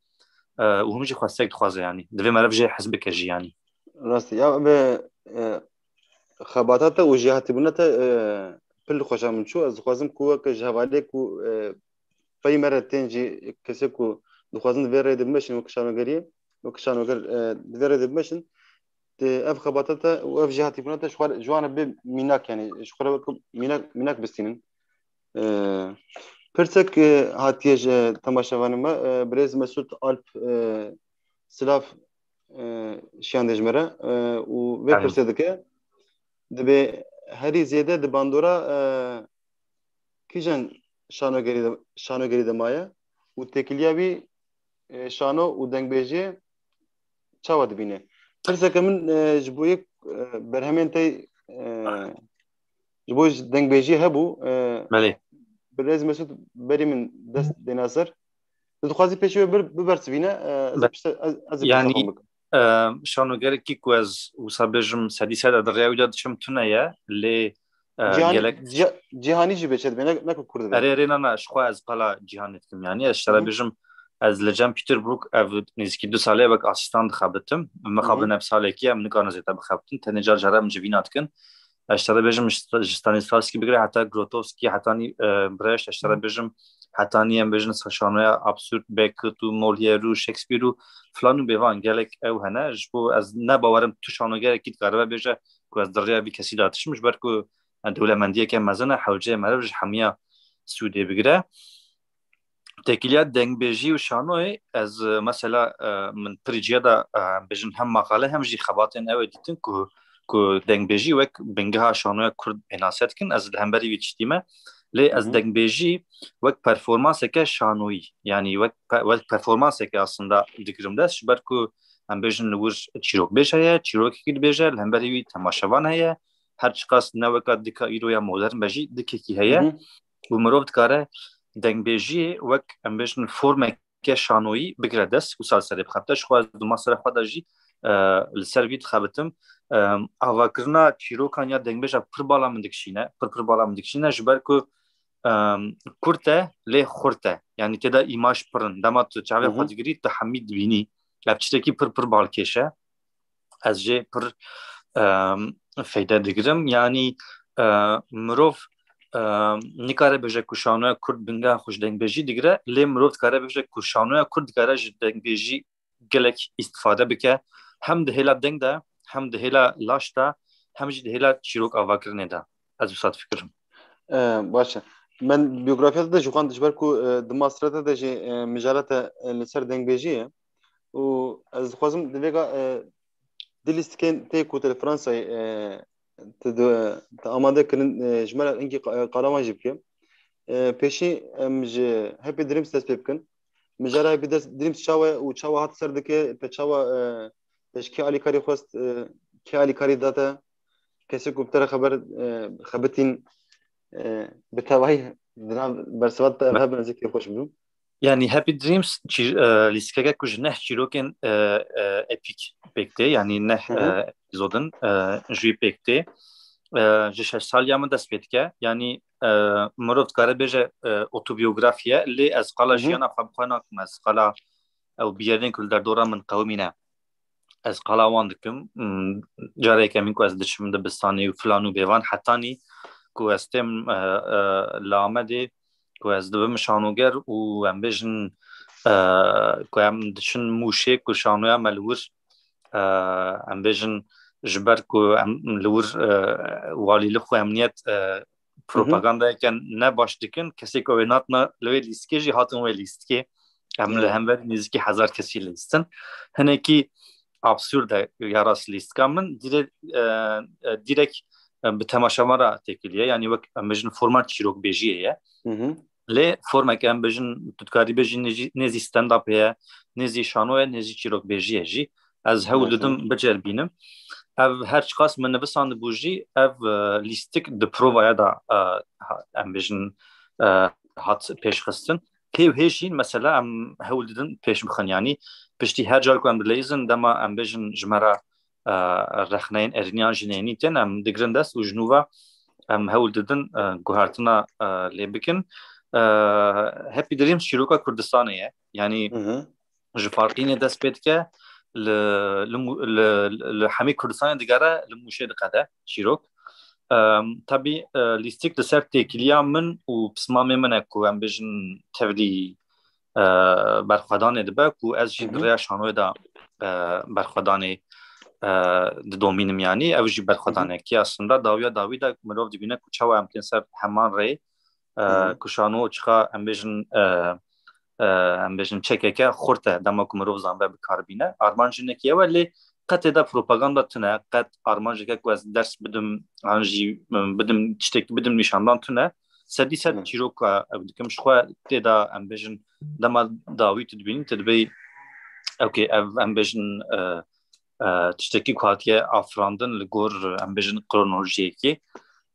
e, û hem jî xwestek dixwaze, yanî divê meriv jê hez bike jî, yanî. Rast e. Ya, bi, e, xebata te û jêhatîbûna te, e, pir li xweşa min çû. Ez dixwazim ku weke ji hevalê ku, e, pey me re tên jî kesê ku dixwazin di vê rê de bimeşin wek şanogeriyê, wek şanoger, e, di vê rê de bimeşin, te ev xebata te û ev jêhatîbûna te ji xwe re, ji wan re bê mînak, yanî ji xwe re wek mînak, mînak bistînin. E, pirsek, e, hatiye ji temaşevanê me, e, birêz Mesûd Alp, e, silav, e, şiyandê ji me re, e, û vê Erê. pirsê dike, dibê herî zêde di bandora, e, kîjan şanogerî de, şanogerî de maye û têkiliya wî, e, şano û dengbêjiyê çawa dibîne? Pirseke min, e, ji bo yek, e, berhemên te, e, ji bo ji dengbêjiyê hebû, e, Belê. Birêz Mesûd berî min dest dêna ser. Tu dixwazî pêşî wê bir, bibersivîne, e, ez Be-, piştre, ez, ez ê yanî, piştre xwe bikim. E, şanogerekî ku ez wisa bêjim sedî sed di rêya wî de diçim tune ye, lê, e, Cîhanî, gelek cî-, cîhanî jî bê çê dibe, ne, ne ku Kurd be. Erê, erê, na, na, ji xwe ez qala cîhanê dikim. Yanî ez ji te re Hı hı. bêjim, ez li cem Peterbrook ev nêzîkî du salê wek asîstan dixebitim. Mixabin Hı hı. ev salekî em nikarin zêde bixebitin. Tenê car cara em civîna dikin. Ez ji te re bêjim, ji, ji Stanislavski bigire heta Grotowski, hetanî, e, Brecht, ez ji te re Hı hı. bêjim, hetanî em bêjin şanoya absurd, Beckett û Molière û Shakespeare û filan û bêvan gelek ew hene. Ji bo ez ne bawerim tu şanogerekî dikaribe bêje ku ez di rêya vî kesî de diçim, ji ber ku dewlemendiyeke mezin e, hewceyê meriv ji hemiya sûdê bigire. Têkiliya dengbêjî û şanoyê, ez, e, mesela, e, min pirî ciya de, e, bêjin hem maqale hem jî xebatên ew ê dîtin ku, ku dengbêjî wek bingeha şanoya Kurd pênase dikin. Ez li hemberî vî tiştî me. Lê ez Hı hı. dengbêjî wek performanseke şanoyî, yanî wek pe-, wek performanseke aslında digirim dest, ji ber ku em bêjin li wir çîrokbêj heye, çîrokekî dibêje, li hemberî wî temaşevan heye, her çiqas ne weka dika îro ya modern be jî dikekî heye Hı hı. û mirov dikare dengbêjiyê wek, em bêjin, formeke şanoyî bigire dest û sal serê bixebite. Ji xwe ez di masera xwe de jî, e, li ser vî dixebitim. E, avakirina çîrokan ya dengbêja pir bala min dikişîne, pir pir bala min dikişîne, ji ber ku, e, kurt e, lê xurt e. Yanî tê de îmaj pir in. Dema tu çavê Hı xwe hı. digirî, tu hemî dibînî. Ev tiştekî pir pir balkêş e. Ez jê pir, em, feyde digirim. Yanî, e, mirov, e, nikare bêje ku şanoya Kurd bingeha xwe ji dengbêjî digire, lê mirov dikare bêje ku şanoya Kurd dikare ji dengbêjî gelek îstifade bike. Hem di hêla deng de, hem di hêla laş de, hem jî di hêla çîrok avakirinê de. Ez wisa difikirim. E, baş e. Min biyografiya te de jixwend, ji ber ku, e, di masterê te de jî, e, mijara te, e, li ser dengbêjî ye. Û ez dixwazim di vêga, e, di lîstikên tê ku te li Fransayê, e, tu di, tu amade kirin, e, ji me re hingî qa-, qala wan jî bike. E, pêşî em ji Happy Dreams dest pê bikin. Mijara Happy Dreams çawa ye û çawa hat ser dike, te çawa, e, te ji kê alîkarî xwest, e, kê alîkarî da te? Kesê ku bi te re xeber, e, xebitîn, e, bi tevahî di nav bersiva te ev Me- hebin, ez ê kêfxweş bibim. Yanî Happy Dreams çî-, e, lîstikeke ku ji neh çîrokên, e, e, epîk pêk tê, yanî neh, Hı hı. e, epîzodin, e, ji wî pêk tê. E, ji şeş saliya min dest pê dike. Yanî, e, mirov dikare bêje, e, otobiyografî ye, lê ez qala Hı hı. jiyana xwe bi xwe nakim, ez qala ew biyerên ku li derdora min qewimîne. Ez qala wan dikim. Hmm, careke min ku ez diçim dibistanê û filan û bêvan, hetanî ku ez têm, e, e, li Amedê, ku ez dibim şanoger û em bêjin, e, ku em diçin Mûşê ku şanoya me li wir, e, em bêjin ji ber ku em li wir, e, walîlix û emniyet, e, Hı hı. propagandayeke ne baş dikin, kesê ku wê natina li wê lîstikê jî hatin wê lîstikê. Em li Evet. hember nêzîkî hezar kesî lîstin. Hinekî absurd e ya rast lîstika min. Dirê-, e, e, direk, e, bi temaşevan re têkiliye. Yanî wek em bêjin forma çîrokbêjiyê ye. Hı hı. Lê formeke em bêjin, tu dikarî bêjî nêzî, nêzî stand-up ye, nêzî şano ye, nêzî çîrokbêjî ye jî. Ez hewl Evet, didim evet. biceribînim. Ev her çiqas min nivisandibû jî, ev e, lîstik di provaya de e, ha- em bêjin e, hat pêşxistin. Pê û hê jî mesela em hewl didin pêş bixin, yanî piştî her car ku em dileyizin, dema em bêjin ji me re e, rexneyên erîniyan jî neyînî tên, em digirin dest û ji nû ve em hewl didin e, guhertina e, lê bikin. E, Happy Dreams çîroka Kurdistanê ye. Yanî Hı hı. ji Farqînê dest pê dike, li, li, Mû- li, li hemî Kurdistanê digere, li Mûşê diqede çîrok. Em, tabî e, lîstik li ser têkiliya min û pismamê min e ku em bêjin tevlî e, berxwedanê dibe ku ez jî Hı di hı. rêya şanoyê de e, berxwedanê e, didomînim, yanî ev jî Hı hı. berxwedanekî aslında dawiya dawî de mirov dibîne ku çawa em tên ser heman rê e, Hı hı. ku şano çiqa em bêjin e, e, em bêjin çekeke xurt e dema ku mirov zanbe bi kar bîne. Armanc jinekî ew e, lê qet tê de propaganda tune, qet armanceke ku ez ders bidim an jî e, bidim tiştekî bidim nîşandan tune. Sedî sed Hı. çîroka ew dikim. Ji xwe tê de em bêjin dema dawî tu dibînî, tu dibê, okey, ev em bêjin e, e, tiştekî ku hatiye afirandin li gor em bêjin kronolojiyekê.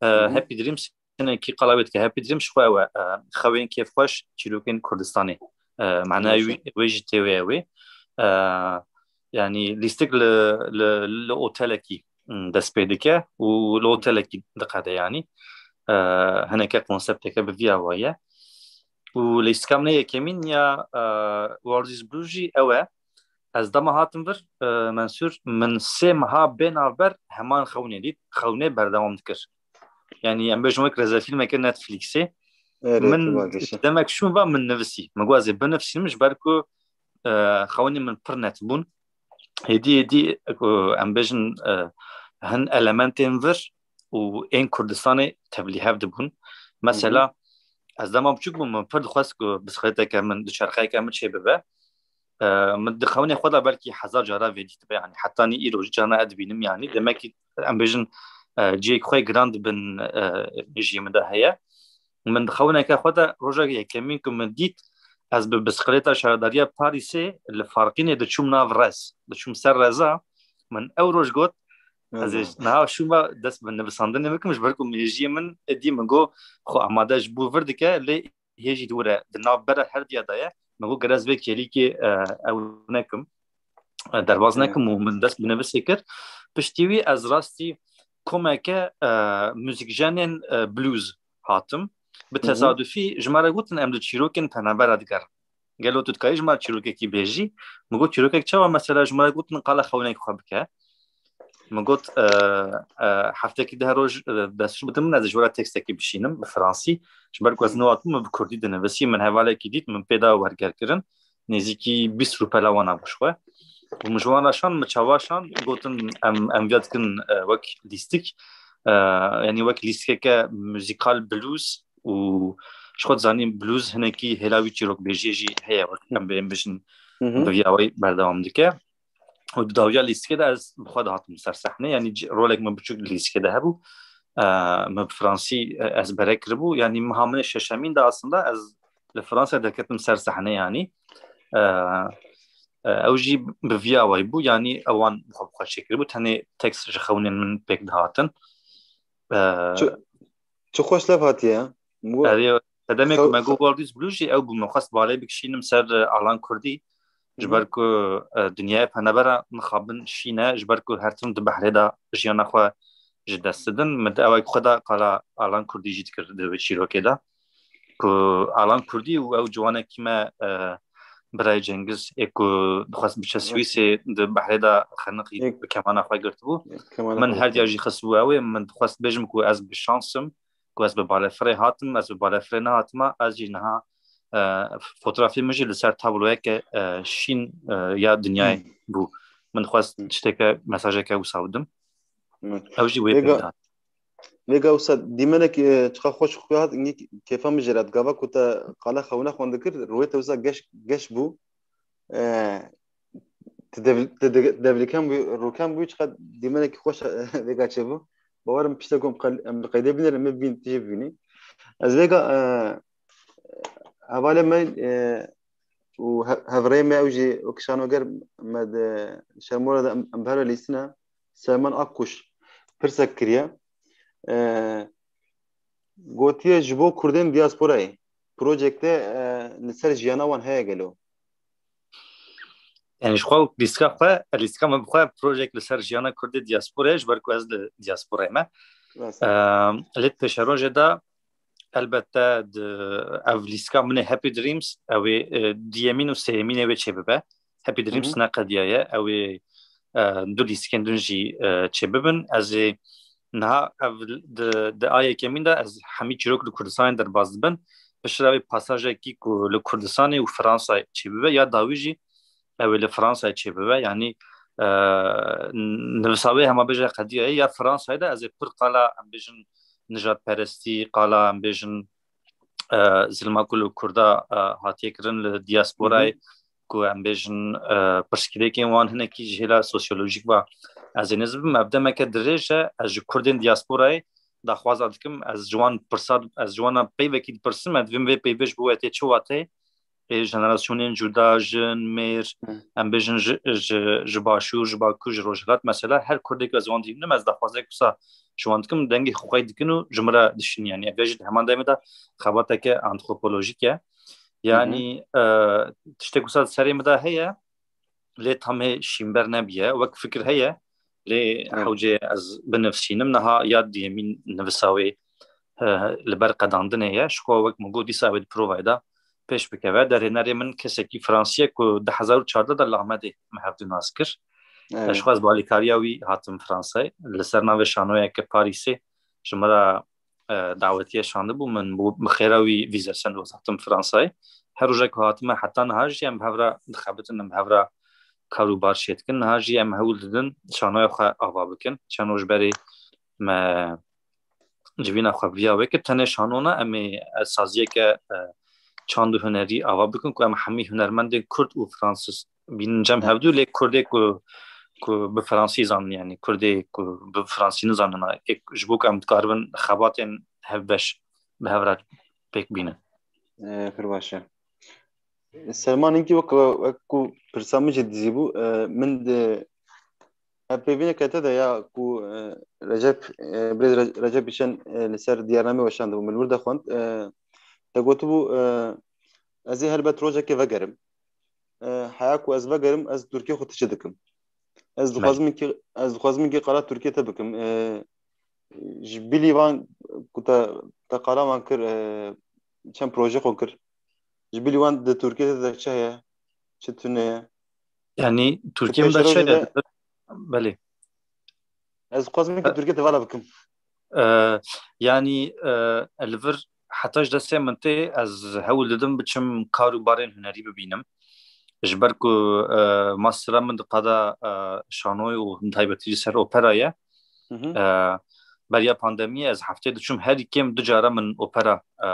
E, Hı hı. Happy Dreams hinekî qala wê dike. Happy Dreams ji xwe ew e. E, xewên kêfxweş çîrokên Kurdistanê. E, mane Baş e. wî, wê jî tê wê ew ê. E, yanî lîstik li, li, li otelekî m, dest pê dike û li otelekî diqede yanî. E, hineke konsepteke bi vî awayî ye. Û lîstika min ê yekemîn ya e, World is Blue jî ew e. Ez dema hatim vir, e, Mensûr, min sê meha bê navber heman xewnê dît. Xewnê berdewam dikir. Yanî em bêjin wek rezefîlmeke Netflixê. Erê, Min tu va geşe. demek şûn va min nivisî. Min got ez ê binivîsim ji ber ku e, xewnê min pir net bûn. Hêdî hêdî ku em bêjin e, hin elementên vir û ên Kurdistanê tevlîhev dibûn. Mesela ez dema biçûk bûm, min pir dixwest ku bisiklêteke min, duçerxeyeke min çêbibe. E, min di xewnê xwe de belkî hezar cara vê dîtibe, yanî heta nî îro jî carna ez dibînim, yanî demekî em bêjin e, cihek xwe giran dibin e, mejiyê min de heye. Min di xewneke xwe de rojek yekemîn ku min dît, ez bi bisiklêta şaredariya Parîsê li Farqînê diçûm nav rez, diçûm ser reza, min ew roj got, ez ê Eyvallah. niha şûma dest bi nivisandinê bikim, ji ber ku mejiyê min êdî min got, xwe amade ji bo vir dike, lê hê jî di wir e, di nav bera herdiya de ye. Min got, ger ez vê kêlîkê e, ew nekim, e, derbaz Hı. nekim û min dest bi nivisê kir. Piştî wî ez rastî komeke e, muzîkjenên e, blues hatim. Bi Hı hı. tesadufî ji me re gotin, em di çîrokên penabera digerin. Gelo tu dikarî ji me re çîrokekî bêjî? Min got, çîrokek çawa? Mesela ji me re gotin, qala xewnekî xwe bike. Min got, e, e, heftekî deh roj e, destûr bidin min, ez ji we re tekstekî bişînim bi fransî. Ji ber ku ez Hı. nihatim, min bi kurdî dinivisî, min hevalekî dît, min pê da wergerkirin. Nêzîkî bîst rûpela wan a bû ji xwe. Û min ji wan re şand, min çawa şand, gotin, em, em viya dikin e, wek lîstik. E, yanî wek lîstikeke muzîkal blues û ji xwe dizanî blues hinekî hêla wî çîrokbêjiyê jî heye, wek em bê em bijin Hı hı. bi vî awayî berdewam dike. Û di dawiya lîstikê de ez bi xwe dihatim ser sehnê, yanî c- rolek min biçûk di lîstikê de hebû. E, min bi fransî e, ezbere kiribû, yanî meha min ê şeşemîn de aslında ez li Fransa derketim ser sehnê, yanî. E, e, ew jî bi vî awayî bû, yanî ewan bi xwe bi xwe çêkiribû, tenê tekst ji xewnên min pêk dihatin. E, Çi, çi xweş lev hatiye. Mu- Erê, sedemê ku Xew- me got World is Blue jî ew bû, min xwest balê bikişînim ser e, Alan Kurdî. Ji Hı hı. ber ku e, dinyayê penebera mixabin şîn e, ji ber ku her tim di behrê de jiyana xwe ji dest didin. Min di ewek xwe de qala Alan Kurdî jî dikir di wê çîrokê de. Ku Alan Kurdî û ew ciwanekî me e, birayê Cengiz ê ku dixwest biçe Hı. Swîsê di behrê de xeniqî Ê- bi kemana xwe girtibû. Kemana Min xwe her diya girtibû. jî xistibû ew ê, min dixwest bêjim ku ez bi şans im, ku ez bi balefirê hatim, ez bi balefirê nehatime, ez jî niha e, fotografê min jî li ser tabloyeke e, şîn e, ya dinyayê Hmm. bû. Min dixwest Hmm. tişteke, mesajeke wisa bidim. Evet. Ew jî wê Vêga, pêk dihat. Vêga wisa dîmenek e, çiqa xweş xuya hat, îngî kêfa min jê re digava ku te qala xewna xwe dikir, rûyê te wisa geş, geş bû. E, Te dev-, te de-, devlikem bû, rûkem bû, çiqa dîmenekî xweş vêga çêbû. Bawerim piştek em qel-, em bi qeydê bînerin, me bîn, tu jî bînî. Ez vêga, e, hevalê me, e, û he-, hevrêyê me ew jî wek şanoger me di Şermora de em, em bi hev re lîstine. Selman Akkuş pirsek kiriye. E, gotiye ji bo Kurdên diasporayê projekte e, li ser jiyana wan heye gelo? Yani ji xwe lîstika xwe, lîstika min bi xwe projek li ser jiyana Kurdê diasporayê, ji ber ku ez li diasporayê me. Rast. Ehm, lê pêşerojê de elbette di, ev lîstika min ê Happy Dreams, ew ê, e, diyemîn û sêyemînê wê çêbibe. Happy Dreams Hı hı. neqediyaye, ew ê, e, du lîstikên din jî, e, çêbibin. Ez ê niha ev di, di a yekemîn de ez hemî çîrok li Kurdistanê derbas dibin. Piştre wê pasajekî ku li Kurdistanê û Fransayê çêbibe ya dawî jî ew ê li Fransayê çêbibe. Yanî, e, nivisa wê hema bêje qediyaye ya Fransayê de ez ê pir qala em bêjin nijadperestî, qala em bêjin, e, zilma ku li Kurda, e, hatiye kirin li diasporayê, Hı hı. ku em bêjin, e, pirsgirêkên wan hinekî ji hêla sosyolojîk ve ez ê nêz bibim. Ev demeke dirêj e, ez ji Kurdên diasporayê daxwaza dikim, ez ji wan pirsa, ez ji wan peyvekî dipirsim, ez divêm vê peyvê ji bo we tê çi wateyê? Ê jenerasyonên cuda, jin, mêr, Hı. em bêjin ji, ji, ji Başûr, ji Bakur, ji Rojhilat, mesela her Kurdek ez wan dînim, ez daxwazek wisa ji wan dikim, dengê xwe xwey dikin û ji min re dişin, yani ev jî di heman demê de xebateke antropolojîk e. Hı hı. Yani, e, tiştek wisa di serê min de heye, lê tam hê şînber nebiye. Wek fikir heye, lê Evet. hewcê ez binivsînim. Niha ya diyemîn nivisa wê, e, li ber qedandinê ye. Ji xwe wek min got, dîsa wê di provayê de pêş bikeve. Derhênerê min kesekî Fransî ye ku du hezar û çardeh de li Amedê me hevdû nas kir. Evet. Ji xwe ez bi alîkariya wî hatim Fransayê. Li ser navê şanoyeke Parîsê ji min re, e, dawetiye şandibû, min bû bi xêra wî vîze send û ez hatim Fransayê. Her rojek ku hatime heta niha jî em bi hev re dixebitin, em bi hev re kar û bar çêdikin. Niha jî em hewl didin şanoya xwe ava bikin. Çend roj berê me civîna xwe viya wê kir. Tenê şano ne, em ê, e, saziyeke, e, çand û hunerî ava bikin ku em hemî hunermendên Kurd û Fransîz bînin cem Evet. hevdû, lê Kurdê ku, ku bi Fransî zanin, yani Kurdê ku bi Fransî nizanin, ê, ji bo ku em dikaribin xebatên hevbeş bi hev re pêk bînin. E, pir baş e. Selman, hinkî wek, wek ku pirsa min jî dizî bû, e, min di hevpeyvîneke te de ya ku, e, Recep, e, birêz Re-, Recep Îşen, e, li ser diyarnamê weşandibû, min li wir de xwend. E, te gotibû, e, ez ê helbet rojekê vegerim. E, heya ku ez vegerim, ez Tirkiyê xwe tije dikim. Ez Belê. dixwazim ki, ez dixwazim ki qala Tirkiyê te bikim. E, ji bilî van ku te, te qala wan kir, e, çend proje xwe kir. Ji bilî wan di Tirkiyê te de çi heye? Çi tune ye? Yani Tirkiyê Pêşerojê de çi heye? Belê. Ez dixwazim ki E- Tirkiyê te vala bikim. E, yani, e, li vir heta ji destê min tê, ez hewl didim biçim kar û barên hunerî bibînim. Ji ber ku, e, mastera min di qada, e, şanoyê û taybetî jî ser opera ye. Hı hı. E, beriya pandemiyê ez heftê diçûm herî kêm du cara min opera, e,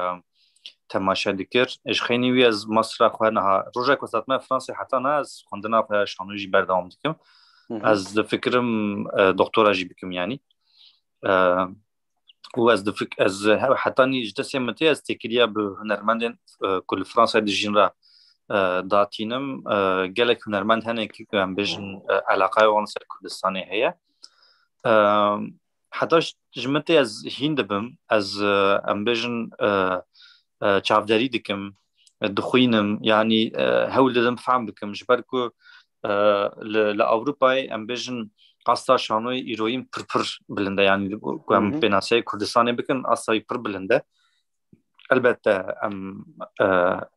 temaşe dikir. Ji xeynî wî ez mastera xwe niha, roja ku ez hatime Fransê heta niha ez xwendina xwe ya şanoyê jî berdewam dikim. Hı hı. Ez difikirim, e, doktora jî bikim yani. E, û ez difik-, ez he-, hetanî ji destê min tê, ez têkiliya bi hunermendên, e, ku li Fransayê dijîn re, e, datînim. E, gelek hunermend hene ki ku em bêjin, e, eleqaya wan ser Kurdistanê heye. E, heta ji, ji min tê ez hîn dibim, ez, e, em bêjin, e, e, çavderî dikim, e, dixwînim, yanî, e, hewl didim fehm bikim. Ji ber ku, e, li, li Ewropayê em bêjin asta şanoyê îroyîn pir pir bilind e. Yanî ku em Hı hı. pênaseyê Kurdistanê bikin, asta wî pir bilind e. Elbette em, e,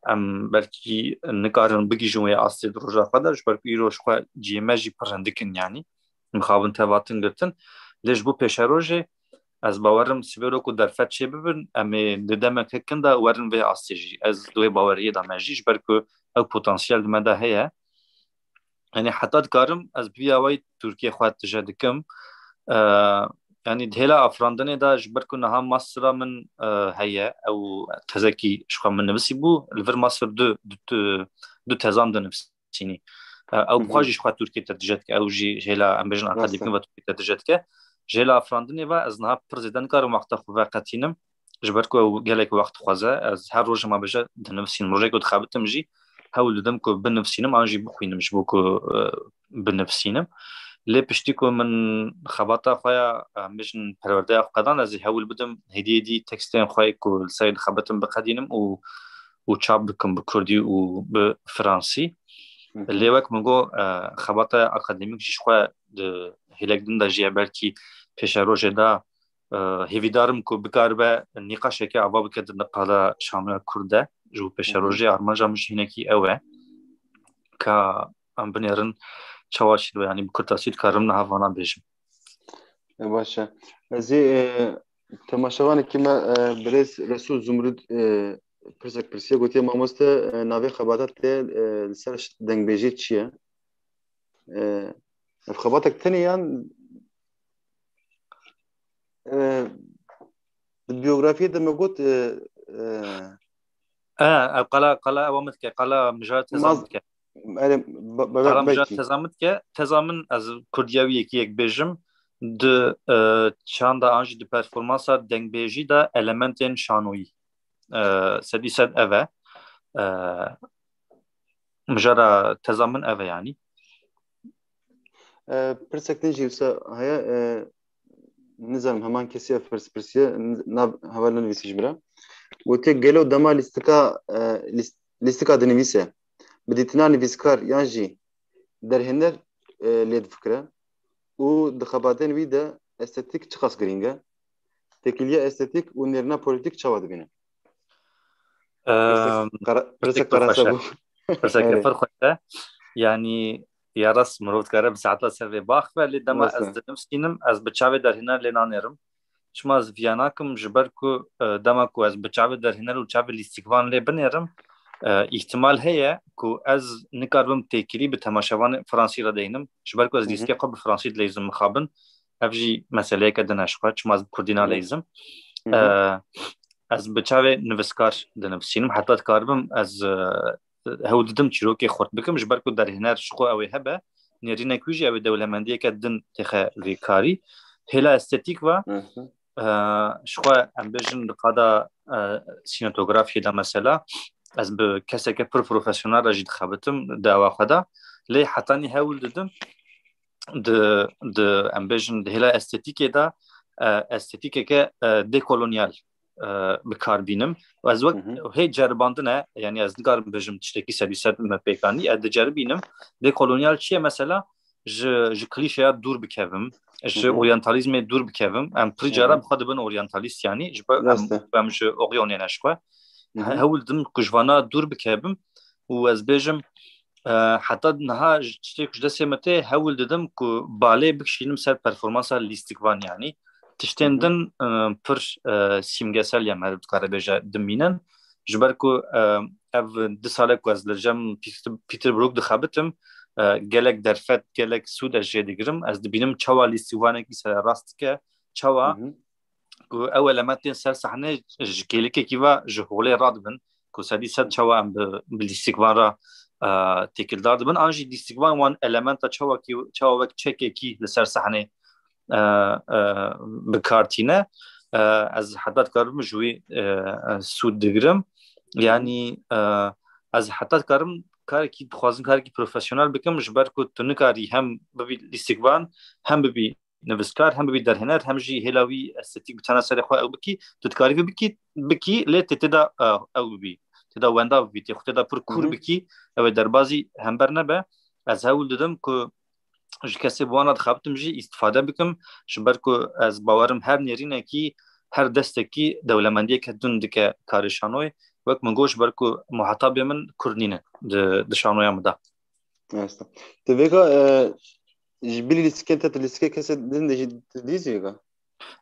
em belkî nikarin bigihîjin wê astê di roja xwe de, ji ber ku îro ji xwe cihê me jî pir hindik in yanî. Mixabin tevatin girtin. Lê ji bo pêşerojê ez bawerim sibêro ku derfet çê bibin, em ê di demeke kin de werin vê astê jî. Ez di wê baweriyê de me jî, ji ber ku ew potansiyel di me de heye. Yani heta dikarim ez bi vî awayî Tirkiyê xwe tije dikim. E, yani di hêla afirandinê de ji ber ku niha mastera min, e, heye, ew tezekî ji xwe min nivîsî bû, li vir master du, du, du, du tezan dinivîsî. Çînî. E, ew Hı hı. bi xwe jî ji xwe Tirkiyê te tije dike. Ew jî ji hêla, em bêjin, Rast e. akademî ve Tirkiyê te tije dike. Ji hêla afirandinê ve ez niha pir zêde nikarim wexta xwe veqetînim. Ji ber ku ew gelek wext dixwaze. Ez her roj ma bêje dinivîsînim. Rojek ku dixebitim jî hewl didim ku binivîsînim an jî bixwînim ji bo ku, e, binivîsînim. Lê piştî ku min xebata xwe ya, em bêjin, perwerdeya xwe qedan, ez ê hewl bidim hêdî hêdî tekstên xwe yê ku li ser dixebitim biqedînim û, û çap bikim bi kurdî û bi fransî. Lê wek min got, e, xebata akademîk jî ji xwe di hêlek din de jî ye, belkî pêşerojê de, e, hêvîdar im ku bikaribe nîqaşeke ava bike di qada şanoya kurd de. Ji bo pêşerojê armanca min jî hinekî ew e. Ka em binêrin çawa çêdibe, yanî bi kurtasî dikarim niha vana bêjim. E, baş e. Ez ê, e, temaşevanekî me, e, birêz Resul Zumrud, e, pirsek pirsiye, gotiye, mamoste, e, navê xebata te, e, li ser dengbêjî çi ye? E, ev xebatek tenê yan, e, di biyografiyê de me got, e, e, E, ev qala, qala ewa min dike, qala mijara teza min dike. Erê, be-, be-, qala mijara teza min dike. Teza min, ez kurdiya wî yekî yek bêjim, di, e, çanda an jî di performansa dengbêjî de elementên şanoyî. E, sedî sed ev e. E, mijara teza min ev e yanî. E, pirsek din jî wisa heye, e, nizanim heman kesî ev pirs pirsiye, n-, nav heval nenivîsî ji min re. Gotiye gelo dema lîstika, e, lîst-, lîstika dinivîse, bi dîtina nivîskar yan jî derhêner, e, lê difikire û di xebatên wî de estetîk çiqas girîng e? Têkiliya estetîk û nêrîna polîtîk çawa dibîne? Pirsek qera-, pirsek qerase bû. Pirseke pir xweş e. Yanî ya rast mirov dikare bi saeta ser vê biaxive, lê dema ez dinivîsînim, ez bi çavê derhêner lê nanêrim. Çima ez viya nakim? Ji ber ku, e, dema ku ez bi çavê derhêner û çavê lîstikvan lê binêrim, e, îhtimal heye ku ez nikaribim têkilî bi temaşevanê fransî re deynim. Ji ber ku ez lîstikê xwe bi fransî dileyzim mixabin. Ev jî meseleyeke din e ji xwe. Çima ez bi kurdî naleyzim? E, ez bi çavê nivîskar dinivîsînim. Heta dikaribim ez, e, hewl didim çîrokê xurt bikim, ji ber ku derhêner ji xwe ew ê hebe, nêrînek wî jî ew ê dewlemendiyeke din têxe vê karî. Hêla estetîk ve, e, ji xwe em bêjin di qada, e, sînematografiyê de mesela, ez bi keseke pir profesyonel re jî dixebitim di ewa xwe de. Lê hetanî hewl didim di, di, em bêjin, di hêla estetîkê de, e, estetîkeke, e, dekolonyal, e, bi kar bînim. Û ez wek hê ceribandin e, yanî ez nikarim bêjim tiştekî sedî sed me pêk anî. Ez diceribînim. Dekolonyal çi ye mesela? Ji, ji klîşeya dûr bikevim, ji oryantalîzmê dûr bikevim. Em pirî cara bi xwe dibin oryantalîst, yanî ji ber em, em ji oqyonê ne ji xwe. Hewl didim ku ji vana dûr bikevim û ez bêjim, e, heta niha ji tiştê ku ji destê me tê, hewl didim ku balê bikişînim ser performansa lîstikvan, yanî tiştên din, e, pir, e, sîmgesel ya meriv dikare bêje dimînin. Ji ber ku, e, ev du sal e ku ez li cem Peter, Peter Brook dixebitim, e, gelek derfet, gelek sûd ez jê digirim. Ez dibînim çawa lîstikvanekî sererast dike, çawa ku ew elementên ser sahnê ji kêlikekî ve ji holê radibin, ku sedî sed çawa em bi, bi lîstikvan re, e, têkildar dibin, an jî lîstikvan wan elementa çawa kî, çawa wek çekekî li ser sahnê, e, e, bi kar tîne. E, ez heta dikarim ji wî, e, e, sûd digirim. Yanî, e, ez heta dikarim karekî, dixwazim karekî profesyonel bikim, ji ber ku tu nikarî hem bibî lîstikvan, hem bibî nivîskar, hem bibî derhêner, hem jî hêla wî estetîk bi tena serê xwe ew bikî, tu dikarî vê bikî, bikî, lê tê tê de, e, ew bibî, tê de wenda bibî, tê xwe tê de pir kûr bikî, ew ê derbazî hember nebe. Ez hewl didim ku ji kesê bi wana dixebitim jî îstifade bikim, ji ber ku ez bawerim her nêrînekî, her destekî dewlemendiyeke din dike karê şanoyê. Wek min got, ji ber ku muhatabê min kurd nîne di, di şanoya min de. Rast e. Tu vêga, e, ji bilî lîstikên te, tu lîstikê kesê din de jî tu dî zî vêga?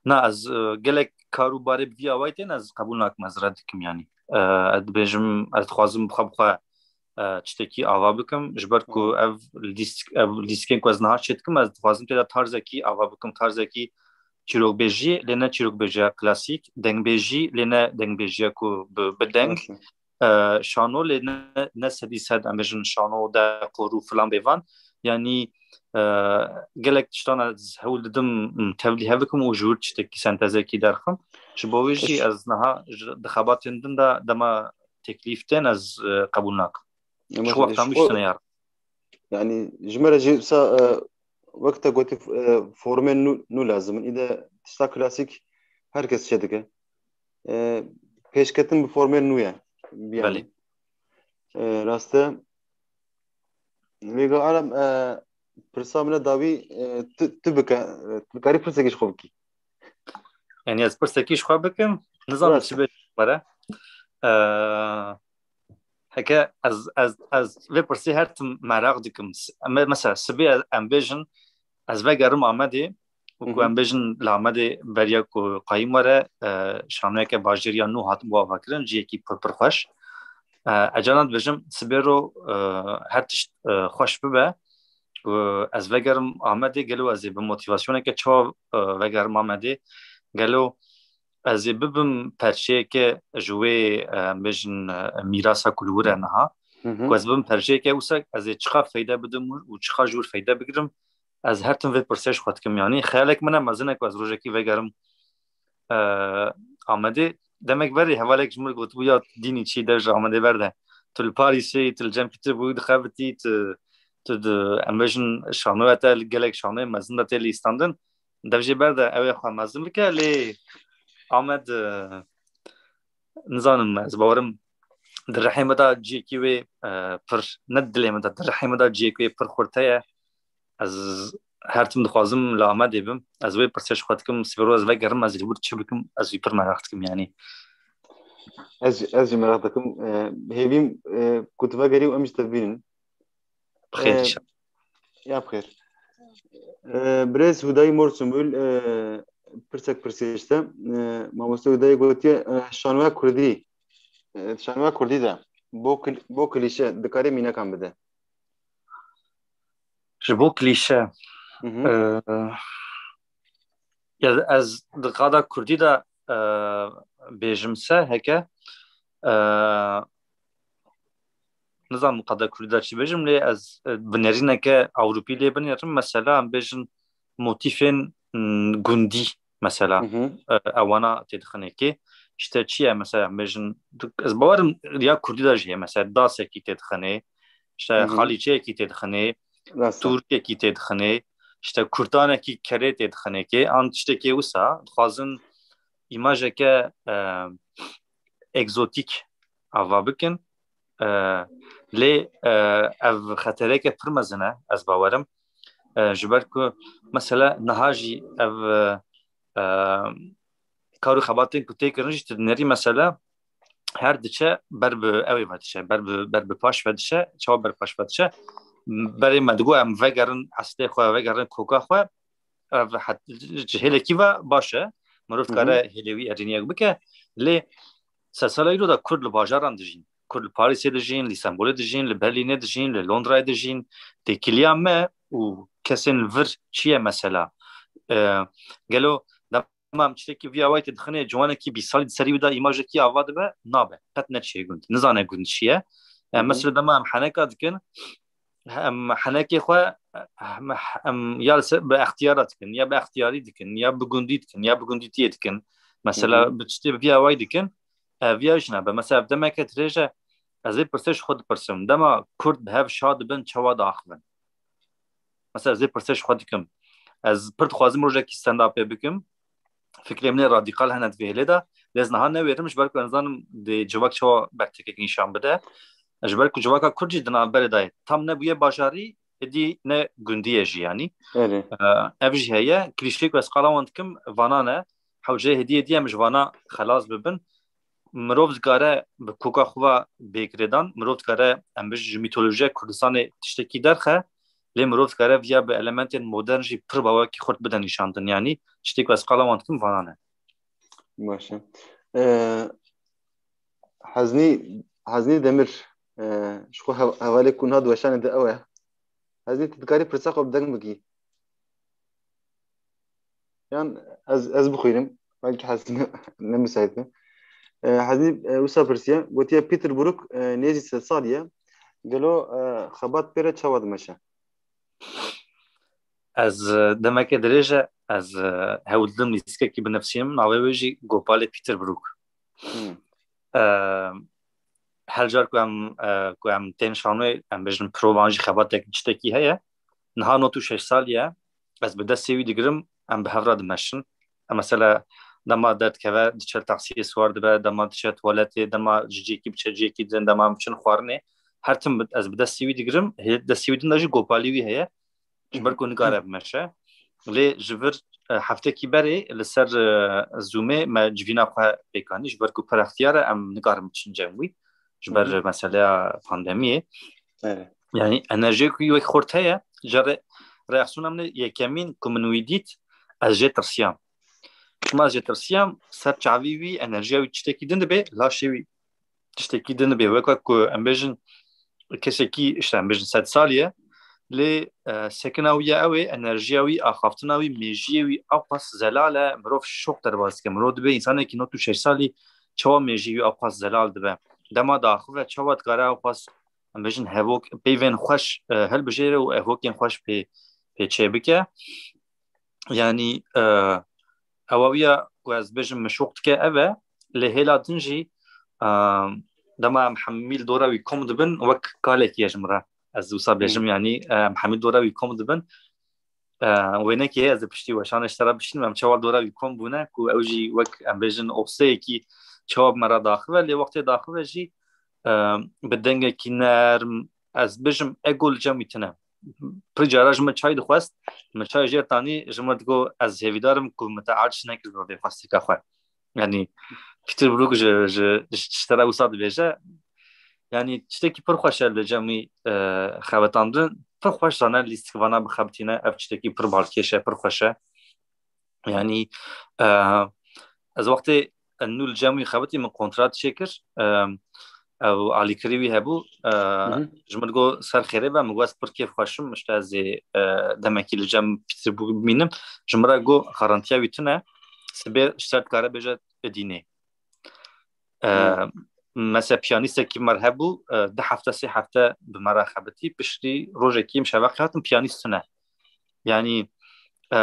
Na, ez, e, gelek kar û barê bi vî awayî tên, ez qebûl nakim, ez red dikim yanî. E, ez dibêjim, ez dixwazim bi xwe, bi xwe, e, tiştekî ava bikim. Ji ber ku ev lîstik, ev lîstikên ku ez niha çê dikim, ez dixwazim tê de tarzekî ava bikim, tarzekî çîrokbêjî, lê ne çîrokbêjiya klasîk, dengbêjî, lê ne dengbêjiya ku bi, bi deng. Rast e. E, şano lê ne, ne sedî sed, em bêjin, şano, deqor û filan bêvan. Yanî, e, gelek tiştan ez hewl didim, m, tevlî hev bikim û ji wir tiştekî sentezekî derxim. Ji bo wê jî ez niha ji, di xebatên din de dema teklîf tên ez, e, qebûl nakim. Ji wexta min tiştine yar. Yanî ji me re jî wisa, e, wek te gotî, e, formên nû, nû lazim in. Îde tişta klasîk her kes çêdike. E, pêşketin bi formên nû ye. Belê. E, rast e. Vêga Arem, e, pirsa min e dawî, e, tu, tu bike, e, tu dikarî pirsekî ji xwe bikî. Yanî ez pirsekî ji xwe bikim, nizanim çi bê ji xwe re. E, heke ez, ez, ez vê pirsê her tim meraq dikim. S-, me-, mesela sibê ez, em bêjin, ez vegerim Amedê û ku Hı hı. em bêjin li Amedê beriya ku qayîm were, e, şanoyeke bajêr ya nû hatibû avakirin, cihekî pir pir xweş. E, ez canan dibêjim, sibê ro, e, her tişt, e, xweş bibe, ku ez vegerim Amedê, gelo ez ê bi motivasyoneke çawa, e, vegerim Amedê, gelo ez ê bibim perçeyeke ji wê, e, em bêjin, e, mîrasa ku li wir e niha. Hı hı. Ku ez bibim perçeyeke wisa ez ê çiqa feyde bidim û çiqa ji wir feyde bigirim, ez her tim vê pirsê ji xwe dikim. Yanî xeyalek min e mezin e ku ez rojekî vegerim, e, Amedê. Demek berê hevalek ji min gotibû, ya dînî çi, dev ji Amedê berde. Tu li Parîsê, tu li cem Pîterbûrg dixebitî, tu, tu di, em bêjin şanoya te, li gelek şanoyê mezin de tê lîstandin. Dev jê berde, ew ê xwe mezin bike, lê Amed, e, nizanim, ez bawerim di rihê min de cihekî wê, e, pir, ne di dilê min de, di rihê min de cihekî wê pir xurt heye. Ez her tim dixwazim li Amedê bim. Ez wê pirsê ji xwe dikim, sibê ro ez vegerim, ez li wir çi bikim, ez wî pir meraq dikim, yanî. Ez, ez jî meraq dikim. E, hêvîm, e, ku tu vegerî û em jî te bibînin. Bi xêr, e, inşallah. Ya bi xêr. E, birêz Hudayî Mor Sumbul, e, pirsek pirsiye ji te. E, mamoste Hudayî gotiye, e, şanoya kurdî, e, şanoya kurdî de bo kil-, bo klîşe dikarî mînekan bide? Ji bo klîşe. Hı hı. E, ya ez di qada kurdî de, e, bêjim se heke, e, nizanim qada kurdî de çi bêjim, lê ez, e, bi nerîneke ewropî lê binêrim. Mesela em bêjin motîfên, m, gundî, mesela, Hı hı. e, ewana têdixinê kê. İşte çi ye mesela, em bêjin, ez bawerim ya kurdî de jî heye, mesela dasekî têdixinê, işte Hı hı. xalîçeyekî têdixinê, Rast e. tûrkekî têdixinê, işte kurtanekî kerê têdixinê kê, an tiştekê wisa, dixwazin îmajeke, e, egzotîk ava bikin. E, lê, e, ev xetereke pir mezin e, ez bawerim. E, ji ber ku mesela niha jî ev, e, e, kar û xebatên ku tê kirin jî, tu dinerî mesela her diçe ber bi ew ê ve diçe, ber bi, ber bi paş ve diçe, çawa ber paş ve diçe? Berê me digot em vegerin eslê xwe, vegerin koka xwe, ev het-, ji hêlekî ve baş e. Mirov Hı hı. dikare hêlê wî erêniyek bike. Lê sedsala îro de Kurd li bajaran dijîn. Kurd li Parîsê dijîn, li Stenbolê dijîn, li Berlînê dijîn, li Londrayê dijîn. Têkiliya me û kesên li vir çi ye mesela? E, gelo dema em tiştekî vî awayî têdixinê, ciwanekî bîst salî di serî wî de îmajekî ava dibe? Nabe. Qet neçiye gund. Nizane gund çi ye. E, Hı hı. mesela dema em heneka dikin, em henekê xwe, em, em ya li ser, bi extiyara dikin, ya bi extiyarî dikin, ya bi gundî dikin, ya bi gundîtiyê dikin. Mesela Hı hı. bi tiştê bi vî awayî dikin, e, viya jî nabe. Mesela demeke dirêj e, ez vê pirsê ji xwe dipirsim. Dema Kurd bi hev şa dibin, çawa diaxivin? Mesela ez vê pirsê ji xwe dikim. Ez pir dixwazim rojekî stand-upê bikim. Fikrê min ê radîkal hene di vê hêlê de. Lê ez niha newêrim, ji ber ku ez nizanim dê civak çawa bertekek nîşan bide. Ji ber ku civaka Kurd jî di navberê de ye. Tam nebûye bajarî, êdî ne gundî ye jî yanî. Erê. E, ev jî heye. Klîşeyê ku ez qala wan dikim, vana ne. Hewce hêdî hêdî em ji vana xelas bibin. Mirov dikare bi koka xwe ve bê girêdan, mirov dikare, em bêjin, ji mîtolojiya Kurdistanê tiştekî derxe, lê mirov dikare viya bi elementên modern jî pir bi awayekî xurt bide nîşandin. Yanî tiştê ku ez qala wan dikim, vana ne. Baş e. E, Heznî, Heznî Demir, e, ji xwe hev-, hevalê ku niha di weşanê de ew e. Heznî, tu dikarî pirsa xwe bi deng bikî? Yan ez, ez bixwînim. Belkî Heznî ne, ne müsait be. E, Heznî, e, wisa pirsiye. Gotiye Peter Brook, e, nêzî sed salî ye. Gelo, e, xebat pê re çawa dimeşe? Ez, e, demeke dirêj e, ez, e, hewl didim lîstikekî binivîsim. Navê wê jî Gopalê Peter Brook. Hmm. E, her car ku em, e, ku em tên şanoyê, em bêjin provan jî xebatek tiştekî heye. Niha nod û şeş salî ye. ez bi destê wî digirim, em bi hev re dimeşin. Em mesela dema derdikeve diçe taksiyê siwar dibe, dema diçe tuwaletê, dema ji cihekî biçe cihekî din, dema em biçin xwarinê. Her tim bi- ez bi destê wî digirim, hê destê wî din de jî gopalî wî heye. Ji ber ku nikare bimeşe. Lê ji vir e, heftekî berê li ser e, Zoomê me civîna xwe pêk anî, ji ber ku pir extiyar e, em nikarin biçin cem wî. Ji ber meseleya pandemiyê. Evet. Yani enerjiyê ku wek xurt heye, ji re- reaksiyona min yekemîn ku min wî dît, ez jê tirsiyam. Çima ez jê tirsiyam, ser çavî wî enerjiya wî tiştekî din dibe, laşê wî tiştekî din dibe. Wek ku em bêjin kesekî işte em bêjin sed salî ye, lê e, sekina wî ye ew ê, enerjiya wî, axaftina wî, mêjiyê wî ewqas zelal e, mirov şok derbas dike. Mirov dibe însanekî nod û şeş salî çawa mêjiyê wî ewqas zelal dibe. Dema daxive çawa dikare ewqas em bêjin hevok peyvên xweş e, hilbijêre û evokên xweş pê pê çêbike. Yani e, ewa wî ya ku ez bêjim min şok dike ev e, lê hêla din jî e, dema em hemî li dora wî kom dibin, wek kalekî ye ji min re. Ez wisa bêjim, yani e, em hemî dora wî kom dibin. E, wênekê heye, ez ê piştî weşanê ji te re bişînim, em çawa li dora wî kom bûne, ku ew jî wek em bêjin obseyekî çawa bi me re daxive, lê wextê daxive jî e, bi dengekî nerm, ez bêjim ego li cem wî tune. Pir cara ji min çay dixwest, min çay jê tanî, ji min digot ez hêvîdar im ku min te aciz nekir bi vê xwestika xwe. Yani Peter Brook ji, ji, ji te re wisa dibêje. Yani tiştekî pir xweş e li cem wî e, xebitandin. Pir xweş zane lîstikvana bixebitîne, ev tiştekî pir balkêş e, pir xweş e. Yani e, ez wextê nû li cem wî xebitî, min kontrat çêkir. E, ew alîkirî wî hebû. E, ji min got ser xêrê be, min got ez pir kêf xweş im, işte ez ê e, demekî li cem Peter Brook bimînim. Ji min re got garantiya wî tune, sibê ji te re dikare bêje bidînê. E, mesela piyanîstekî me re hebû, e, du hefte, sê hefte bi me re xebitî, piştî rojekî em şeveqê hatin piyanîst tune. Yani e,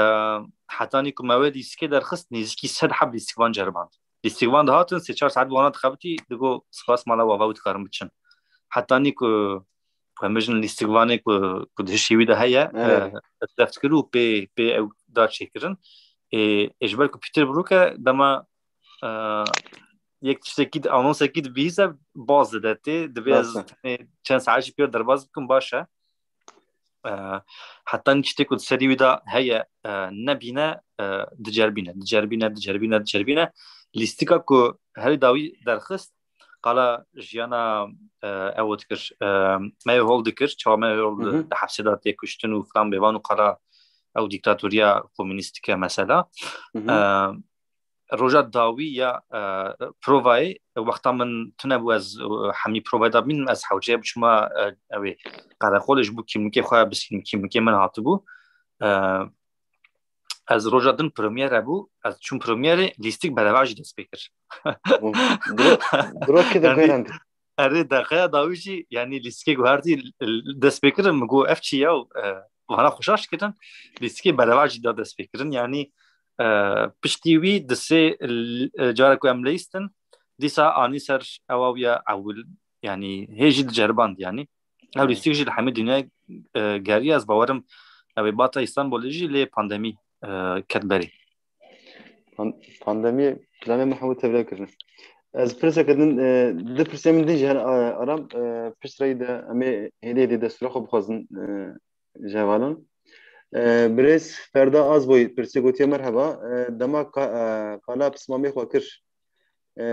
hetanî ku me wê lîstikê derxist, nêzîkî sed heb lîstikvan ceriband. Lîstikvan dihatin, sê çar saet bi wana dixebitî, digot spas mala we, ava wî dikarin biçin. Hetanî ku ku em bêjin lîstikvanê ku, ku di hişê wî de heye, Evet. e, def dikir û pê, pê ew da çêkirin. Ê, ê ji ber ku Peter Brook e, dema e, yek tiştekî di, anonsekî dibihîze, baz dide tê, dibê ez Rast e. tenê çend saet jî pê derbas bikim, baş e. E, heta tiştê ku di serî wî de heye, e, nebîne, e, dicerbîne, dicerbîne, dicerbîne, dicerbîne. Lîstika ku herî dawî derxist, qala jiyana e, ew dikir, e, Meyhol dikir, çawa Meyhol Hı hı. di hepsê de tê kuştin û filan bêvan û qala ew dîktatoriya komûnîstîk e mesela. Hı hı. E, roja dawî ya e, provayê, wexta min tune bû ez e, hemî provayê da bînim, ez hewceye biçûma e, ew ê qereqolê ji bo kîmlikê xwe bisînim, kîmlikê min hatibû. E, ez roja din premiere bû, ez çûm premierê, lîstik berevar jî dest pê kir. Diro- Diro kê de Yani- guherand. Erê, deqeya dawî jî, yani lîstikê guhertî, dest pê kirin, min got ev çi ya? E, vana xwe şaş kirin, lîstikê berevar jî da dest pê kirin. Yani e, piştî wî di sê l- e, cara ku em leyistin, dîsa anî ser ewa wî ya ewil, yani hê jî diceriband yani. Ew Evet. lîstik jî li hemî dinyayê e, geriye, ez bawerim ew ê bata Îstanbulê jî lê pandemî e, ket berê. Pan- Pandemiyê planê min hemû tevle kirin. Ez pirseke din, e, du pirsê min din jî hene, e, Aram, e, pişt reyî de em ê hêdî hêdî destûra xwe bixwazin, e, ji hevalan. E, birêz Ferda Azboy pirsê gotiye, merheba, e, dema ka, e, qala pismamê xwe kir, e,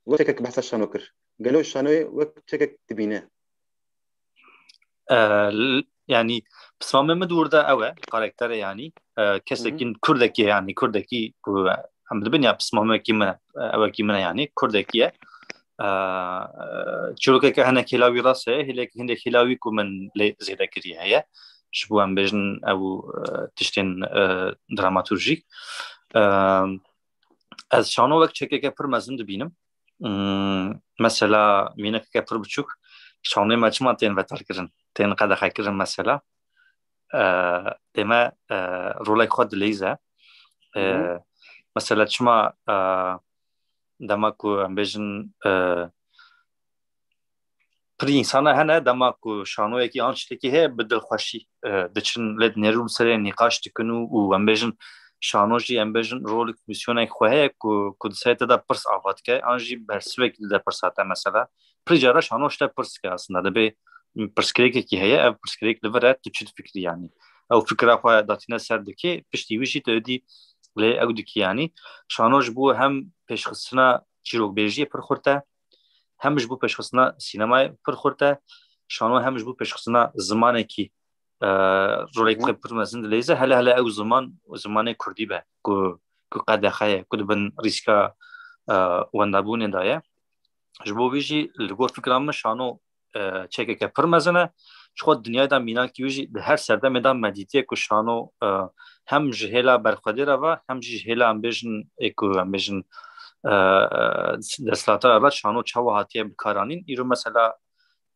wek çekek behsa şano kir. Gelo şanoyê wek çekek dibîne? E, l- yani pismamê min di wir de ew e, karakterê yani. E, kesekî kurdekî yani, kurdekî ku em dibin ya pismamekî min e, ewekî min e yani, kurdekî ye. E, çîrokeke hinek hêla wî rast heye, hêlek-, hindek hêla wî ku min lê zêde kiriye heye. Ji bo em bêjin ew e, tiştên e, dramaturjîk. E, ez şano wek çekeke pir mezin dibînim. Hmm, mesela mînekeke pir biçûk, şanê me çima tên vetalkirin, tên qedexekirin mesela? E, dê me e, rolek xwe dileyze. E, Hı hı. Mesela çima e, dema ku em bêjin e, Pirî însana hene, dema ku şanoyekî an tiştekî heye, bi dilxweşî, e, diçin lê dinêrin û serê nîqaş dikin û, û em bêjin şano jî, em bêjin rolek, mîsyonek xwe heye ku, ku di serê te de pirs ava dike, an jî bersivekî dide pirsa te mesela. Pirî cara şano ji te pirs dike aslında. Dibê pirsgirêkekî heye, ev pirsgirêk li vir e, tu çi difikirî yanî? Ew fikra xwe datîne ser dikê, piştî wî jî tu êdî lê ew dikî yanî. Şano ji bo hem pêşxistina çîrokbêjiyê pir xurt e, hem ji bo pêşxistina sînemayê pir xurt e. Şano hem ji bo pêşxistina zimanekî, e, rolek Hı. xwe pir mezin dileyze. Hele hele ew ziman, zimanê kurdî be ku, ku qedexe ye, ku di bin rîska, e, wendabûnê de ye. Ji bo vî jî li gor fikra min şano, e, çekeke pir mezin e. Ji xwe dinyayê de mînakî wî jî di her serdemê de medîtiye ku şano, e, hem ji hêla berxwedê re ve, hem jî ji hêla em bêjin, ê ku em bêjin, e, e, desthilata re ve şano çawa hatiye bikaranîn. Îro mesela,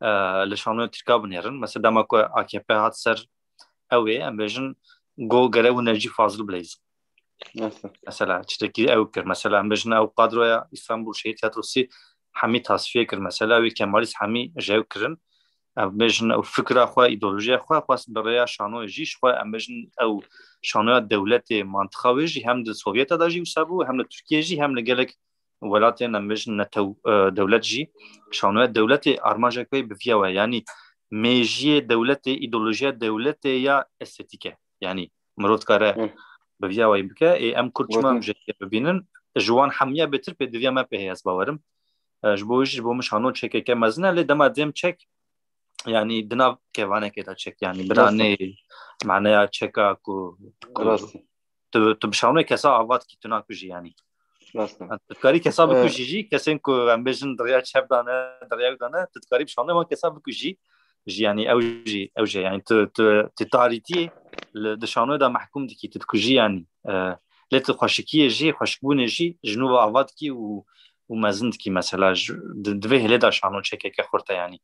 e, li şanoya Tirka binêrin. Mesela dema ku A K P hat ser ew ê, em bêjin, got gere û Necî Fazil bileyzin. Mesela. Mesela tiştekî ew kir. Mesela em bêjin ew kadroya Îstanbul Şehîd Tiyatrosî hemî tasfiye kir. Mesela wî Kemalîst hemî ji ew kirin. Em bêjin ew fikra xwe, îdeolojiya xwe xwest bi rêya şanoyê jî, ji xwe em bêjin ew şanoya dewletê, mantiqa wê jî hem di Sovyeta de jî wisa bû, hem li Tirkiye jî, hem li gelek welatên em bêjin netew, e, dewlet jî. Şanoya dewletê armanca wê bi viya we, yanî mêjiyê dewletê, îdeolojiya dewletê ya estetîk e. Yanî mirov dikare Hı. bi viya wayî bike. Ê, em Kurd çima Gotin. em jê bibînin? Ji wan hemiya bêtir pêdiviya me pê heye, ez bawerim. E, ji bo wî jî, ji bo min şano çekeke mezin e, lê dema dêm çek, yanî di nav kevanekê de çek, yanî bira Rast e. nê maneya çeka ku, ku Rast e. tu, tu bi şanoyê kesa ava dikî, tu nakujî yanî. Rast e. Tu dikarî kesa Ee, bikujî jî, kesên ku em bêjin di rêya çep de ne, di rêya wî de ne, tu dikarî bi şanoyê wan kesa bikujî jî, yanî ew jî, ew jî, yanî tu, tu, tu tarîtiyê li, di şanoyê de mehkûm dikî, tu dikujî yanî. Ee, lê tu xweşikiyê jî, xweşikbûnê jî ji nû ve ava dikî û, û mezin dikî mesela. Ji, di, di vê hêlê de şano çekeke xurt e yanî.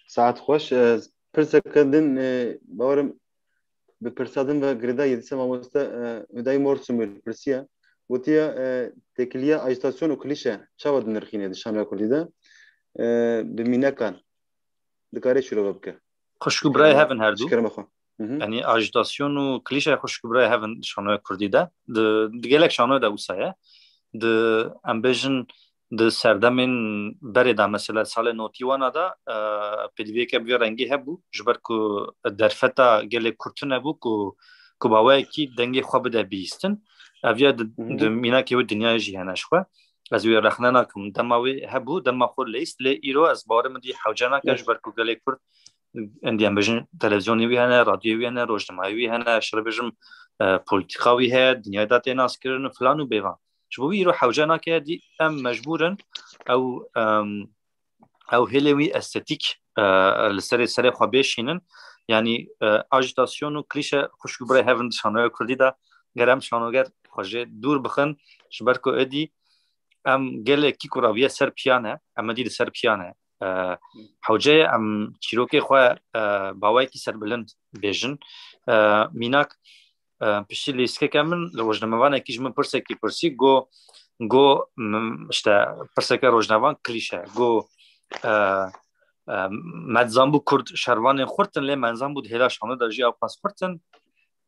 Saet xweş. E, pirseke din, e, bawerim bi pirsa din ve girêdayî ye. Dîsa mamoste, e, Hüdayi Morsimir pirsiye. Gotiye, e, têkiliya ajitasyon û klîşe çawa dinirxîne di şanoya kurdî de? E, bi mînekan dikare şîrove bike. Xwişk û birayê hev in her du. Ji kerema xwe. Hı hı. Yanî ajitasyon û klîşe xwişk û birayê hev in di şanoya kurdî de. Di, di gelek şanoya de wisa ye. Di, em bêjin, di serdemên berê de, mesela salê notî wana de, e, pêdiviyeke bi vê rengî hebû, ji ber ku derfeta gelê Kurd tune bû ku, ku baweyekî dengê xwe bide bihîstin. Ev ya di, Hı hı. di mînakê wê dinyayê jî hene ji xwe. Ez wê rexne nakim. Dema wê hebû, dema xwe leyst, lê îro ez bawerim min dî hewce nake, Yes. ji ber ku gelê Kurd, endî em bêjin, televîzyonê wî hene, radyoyê wî hene, rojnamayê wî hene, ez şerê bêjim, e, polîtîka wî heye, dinyayê de tê naskirin û filan û bêvan. Ji bo wî îro hewce nake, dî em mecbûr in ew, em, ew hêlên wî estetîk, e, li serê, serê xwe bêşînin. Yanî, e, ajitasyon û klîşe xwişk û birê hev in di şanoya kurdî de, ger em şanoger xwe jê dûr bixin, ji ber ku êdî em gelekî ku raviye ser piyan e, em êdî li ser piyan e. E, hewce ye em çîrokê xwe, e, baweyekî serbilind bêjin. E, mînak, e, piştî lîstikeke min li rojnamevanekî ji min pirsekî pirsî, got, got, m-, işte pirseke rojnavan klîşe, got, e, e, me dizanbû Kurd şervanên xurt in, lê me nizanbû di hêla şano de jî ew qas xurt in.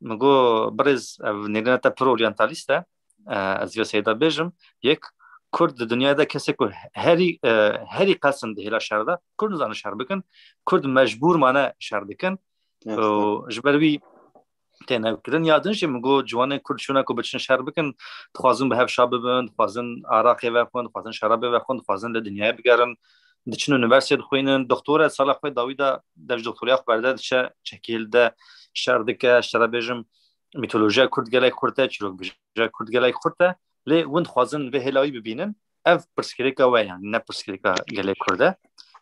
Min got, birêz, ev nêrîna te pir oryantalîst e. E, ez vê seyda bêjim, yek, Kurd di dinyayê de kesê ku herî, e, herî qas in di hêla şer de, Kurd nizanin şer bikin, Kurd mecbûr mane şer dikin. Yes, û yes. Ji ber wî têne kirin. Ya din jî min got, ciwanên Kurd çûne ku biçin şer bikin, dixwazin bi hev şa bibin, dixwazin araqê vexwin, dixwazin şerabê vexwin, dixwazin li dinyayê bigerin, diçin unîversîte dixwînin, doktora sala xwe dawî de dev ji doktoriya xwe berde diçe çekê li de şer dike, ji te re bêjim, mîtolojiya Kurd gelek xurt e, çîrokbêjiya Kurd gelek xurt e, lê hûn dixwazin vê hêla wî bibînin. Ev pirsgirêka we, yanî ne pirsgirêka gelê Kurd e. E,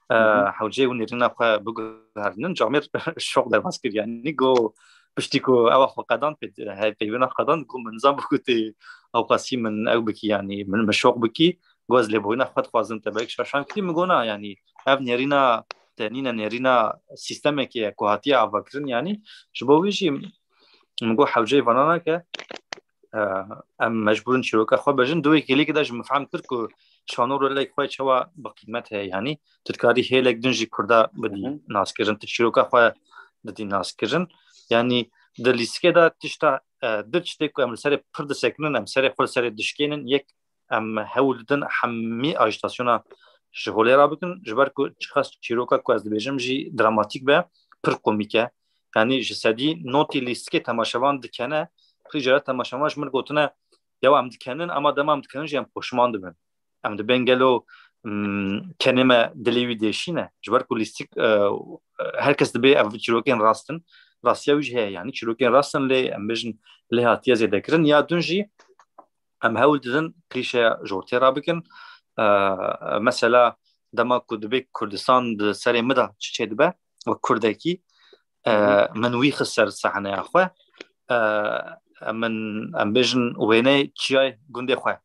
Hı hı. Hewcê û nêrîna xwe biguherînin. Camêr şok derbas kir, yanî got, piştî ku ewa xwe qedan, pê-, he-, peyvêna qedan, got, min nizanbû ku tê ewqasî min ew bikî, yanî min, min şok bikî. Got, ez lêborîna xwe dixwazim, te belkî şaşan kirî. Min got, na, yanî ev nêrîna te nîne, nêrîna sîstemekê ye ku hatiye avakirin, yanî ji bo wî jî min got, hewceyê vana nake. E, em mecbûr in çîroka xwe bêjin. Di wê hêliyekê de jî min fehm kir ku şano rolek xwe çawa bi qîmet heye, yanî tu dikarî hêlek din jî Kurda bidî Hı hı. naskirin, tu çîroka xwe bidî naskirin. Yanî di lîstikê de tişta, e, du tiştê ku em li serê pir disekinin, em serê xwe li serê dişkênin, yek em hewl didin hemî ajîtasyona ji holê re bikin, ji ber ku çiqas çîroka ku ez dibêjim jî dramatîk be, pir komîk e. Yanî ji sedî notî lîstikê temaşevan dikene, pir cara temaşevan ji min gotine, ya em dikenin, ama dema em dikenin jî em poşman dibin. Em dibên gelo, mm, kenê me dilê wî dêşîne. Ji ber ku lîstik, e, her kes dibê ev çîrokên rast in. Rastiya wî jî heye, yanî çîrokên rast in lê em bêjin lê hatiye zêdekirin. Ya din jî em hewl didin klîşeya jortê rabikin. E, mesela dema ku dibê Kurdistan di serê min de çi çêdibe, wek Kurdekî, e, Hı hı. min wî xist ser sehneya xwe. E, min, em bêjin wêneyê çiyayê gundê xwe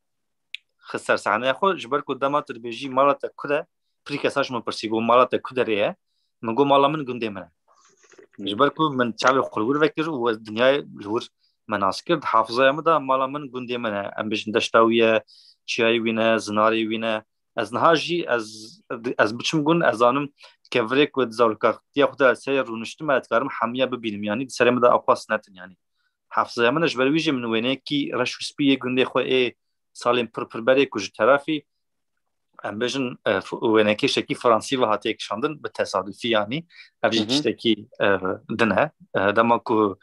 xist ser sehneya xwe, ji ber ku dema tu dibêjî mala te ku de, pirî kesa ji min pirsî, got, "Mala te ku derê ye?" Min got, "Mala min gundê min e." Ji ber ku min çavê xwe li wir vekir û ez dinyayê li wir me nas kir. Di hafizaya min de mala min gundê min e. Em bêjin deşta wî ye, çiyayê wî ne, zinarê wî ne. Ez niha jî ez, ez biçim gund, ez zanim kevirê ku di zarokatiya xwe de serê rûniştime, ez dikarim hemiya bibînim. Yanî di serê min de ewqas netin yanî. Hafizaya min e, ji ber wî jî min wêneyekî reş û spî yê gundê xwe ê salên pir pir berê ku ji terafî, em bêjin, e, f-, wênekê şekî fransî ve hatiye kişandin bi tesadufî yanî. Ev jî Hı hı. tiştekî, e, din e. E, dema ku,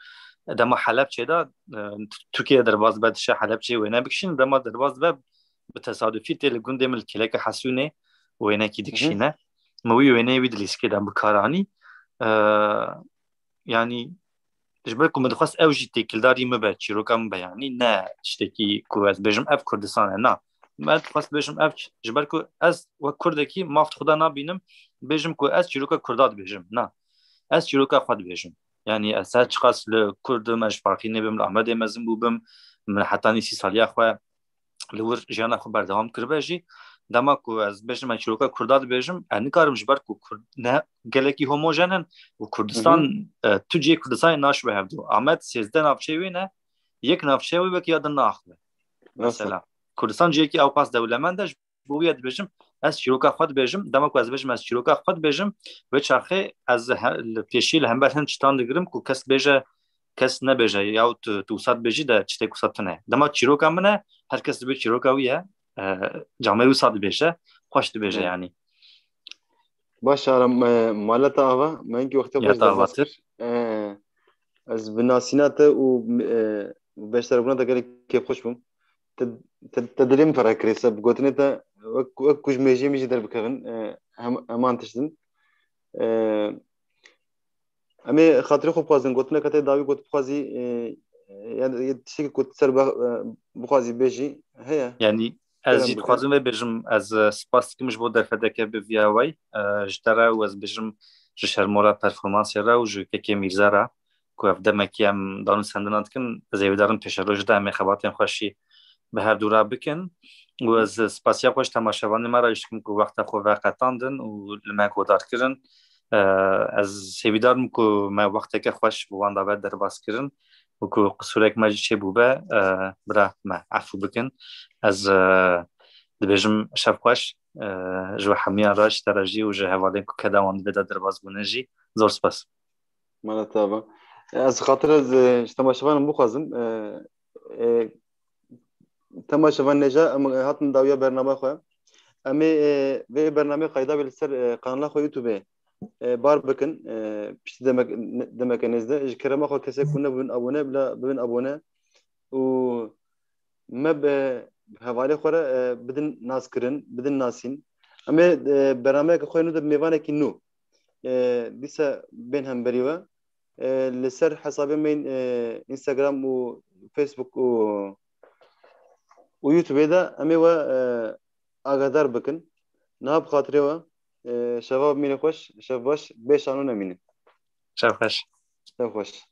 dema Helebçê de, e, Tirkiye derbas dibe dişe Helebçê wêne bikişîn, dema derbas dibe bi tesadufî tê li gundê min li kêleke Hesûnê wênekî Hı hı. dikişîne. Min wî wêneyê wî di lîstikê de bi kar anî. E, yanî ji ber ku min dixwest ew jî têkildarî min be, çîroka min be, yanî ne tiştekî ku ez bêjim ev Kurdistan e, na. Me dixwest bêjim ev, ji ber ku ez wek Kurdekî maf di xwe de nabînim, bêjim ku ez çîroka Kurda dibêjim, na. Ez çîroka xwe dibêjim. Yanî ez her çiqas li Kurd im, ez ji Farqînê bim, li Amedê mezin bûbim, min hetanî sî saliya xwe li wir jiyana xwe berdewam kiribe jî. Dema ku ez bêjim, ez çîroka Kurda dibêjim, ez nikarim ji ber ku Kurd ne gelekî homojen in û Kurdistan, Hı hı. e, tu cihê Kurdistanê naşibe hevdu. Amed sêzdeh navçeyê wê ne, yek navçeya wê wekî ya din naaxive. Nasıl? Mesela, Kurdistan cihekî ewqas dewlemend e, ji bo wî ye dibêjim, ez çîroka xwe dibêjim. Dema ku ez dibêjim, ez çîroka xwe dibêjim, wê çaxê ez he-, li pêşî li hember hin çitan digirim ku kes bêje, kes nebêje, yahut tu, tu wisa dibêjî de çi tê wisa tune. Dema çîroka min e, her kes dibê çîroka wî ye, e, camêr wisa dibêje, xweş dibêje Hı. yanî. Baş e, Aram, e, mala te ava, me hinkî wextê Ya xweş te derbas avatir. kir. E, ez bi nasîna te û, e, beşdarbûna te gelek kêfxweş bûm. Te, te, te dilê min fereh kirê, se bi gotinê te wek, wek ku ji mêjiyê min jî derbikevin, e, hem, heman tişt in. E, Em ê xatirê xwe bixwazin, gotineke te dawî got bixwazî, e, e, ya, ya tiştekî ku ser be-, e, bixwazî bêjî heye? Yanî ez Kerem jî bike. dixwazim vê bêjim, ez, e, spas dikim ji bo derfeteke bi vî awayî, e, ji te re û ez bêjim ji Şermola Performansê re û ji Kekê Mîrza re ku ev demekî em danûstendina dikin, ez hêvîdar im pêşerojê de em ê xebatên xweş jî bi her dû re bikin. Û ez spasiya xwe ji temaşevanê me re jî dikim ku wexta xwe veqetandin û li me guhdar kirin. E, ez hêvîdar im ku me wexteke xweş bi wan dabe derbas kirin û ku qisûrek me jî çêbûbe, e, bira me efû bikin. Ez, e, dibêjim şev xweş, e, ji we hemiyan re, ji te re jî û ji hevalên ku keda wan di vê de derbas bûne jî. Zor spas. Mala te ava. Ez xatir ez, e, ji temaşevanan bixwazim, e, e, temaşevan nêja em hatin dawiya bername xwe. Em ê, e, vê bernameyê qayda bê li ser, e, kanala xwe YouTube, e, bar bikin. E, piştî demek, ne-, demeke nêzde. Ji kerema xwe kesek ku nebûn abone, bila bibin abone. Û me bi hevalê xwe re, e, bidin naskirin, bidin nasîn. Em ê, e, bernameyeke xwe nû de bi mêvanekî nû, e, dîsa bên hemberî we. E, li ser hesabê me yên, e, Instagram û Facebook û, û YouTube de em ê we, e, agahdar bikin. Niha bi xatirê we, e, şeva bimîne xweş, şev baş, bê şano nemîne. Şev xweş. Şev xweş.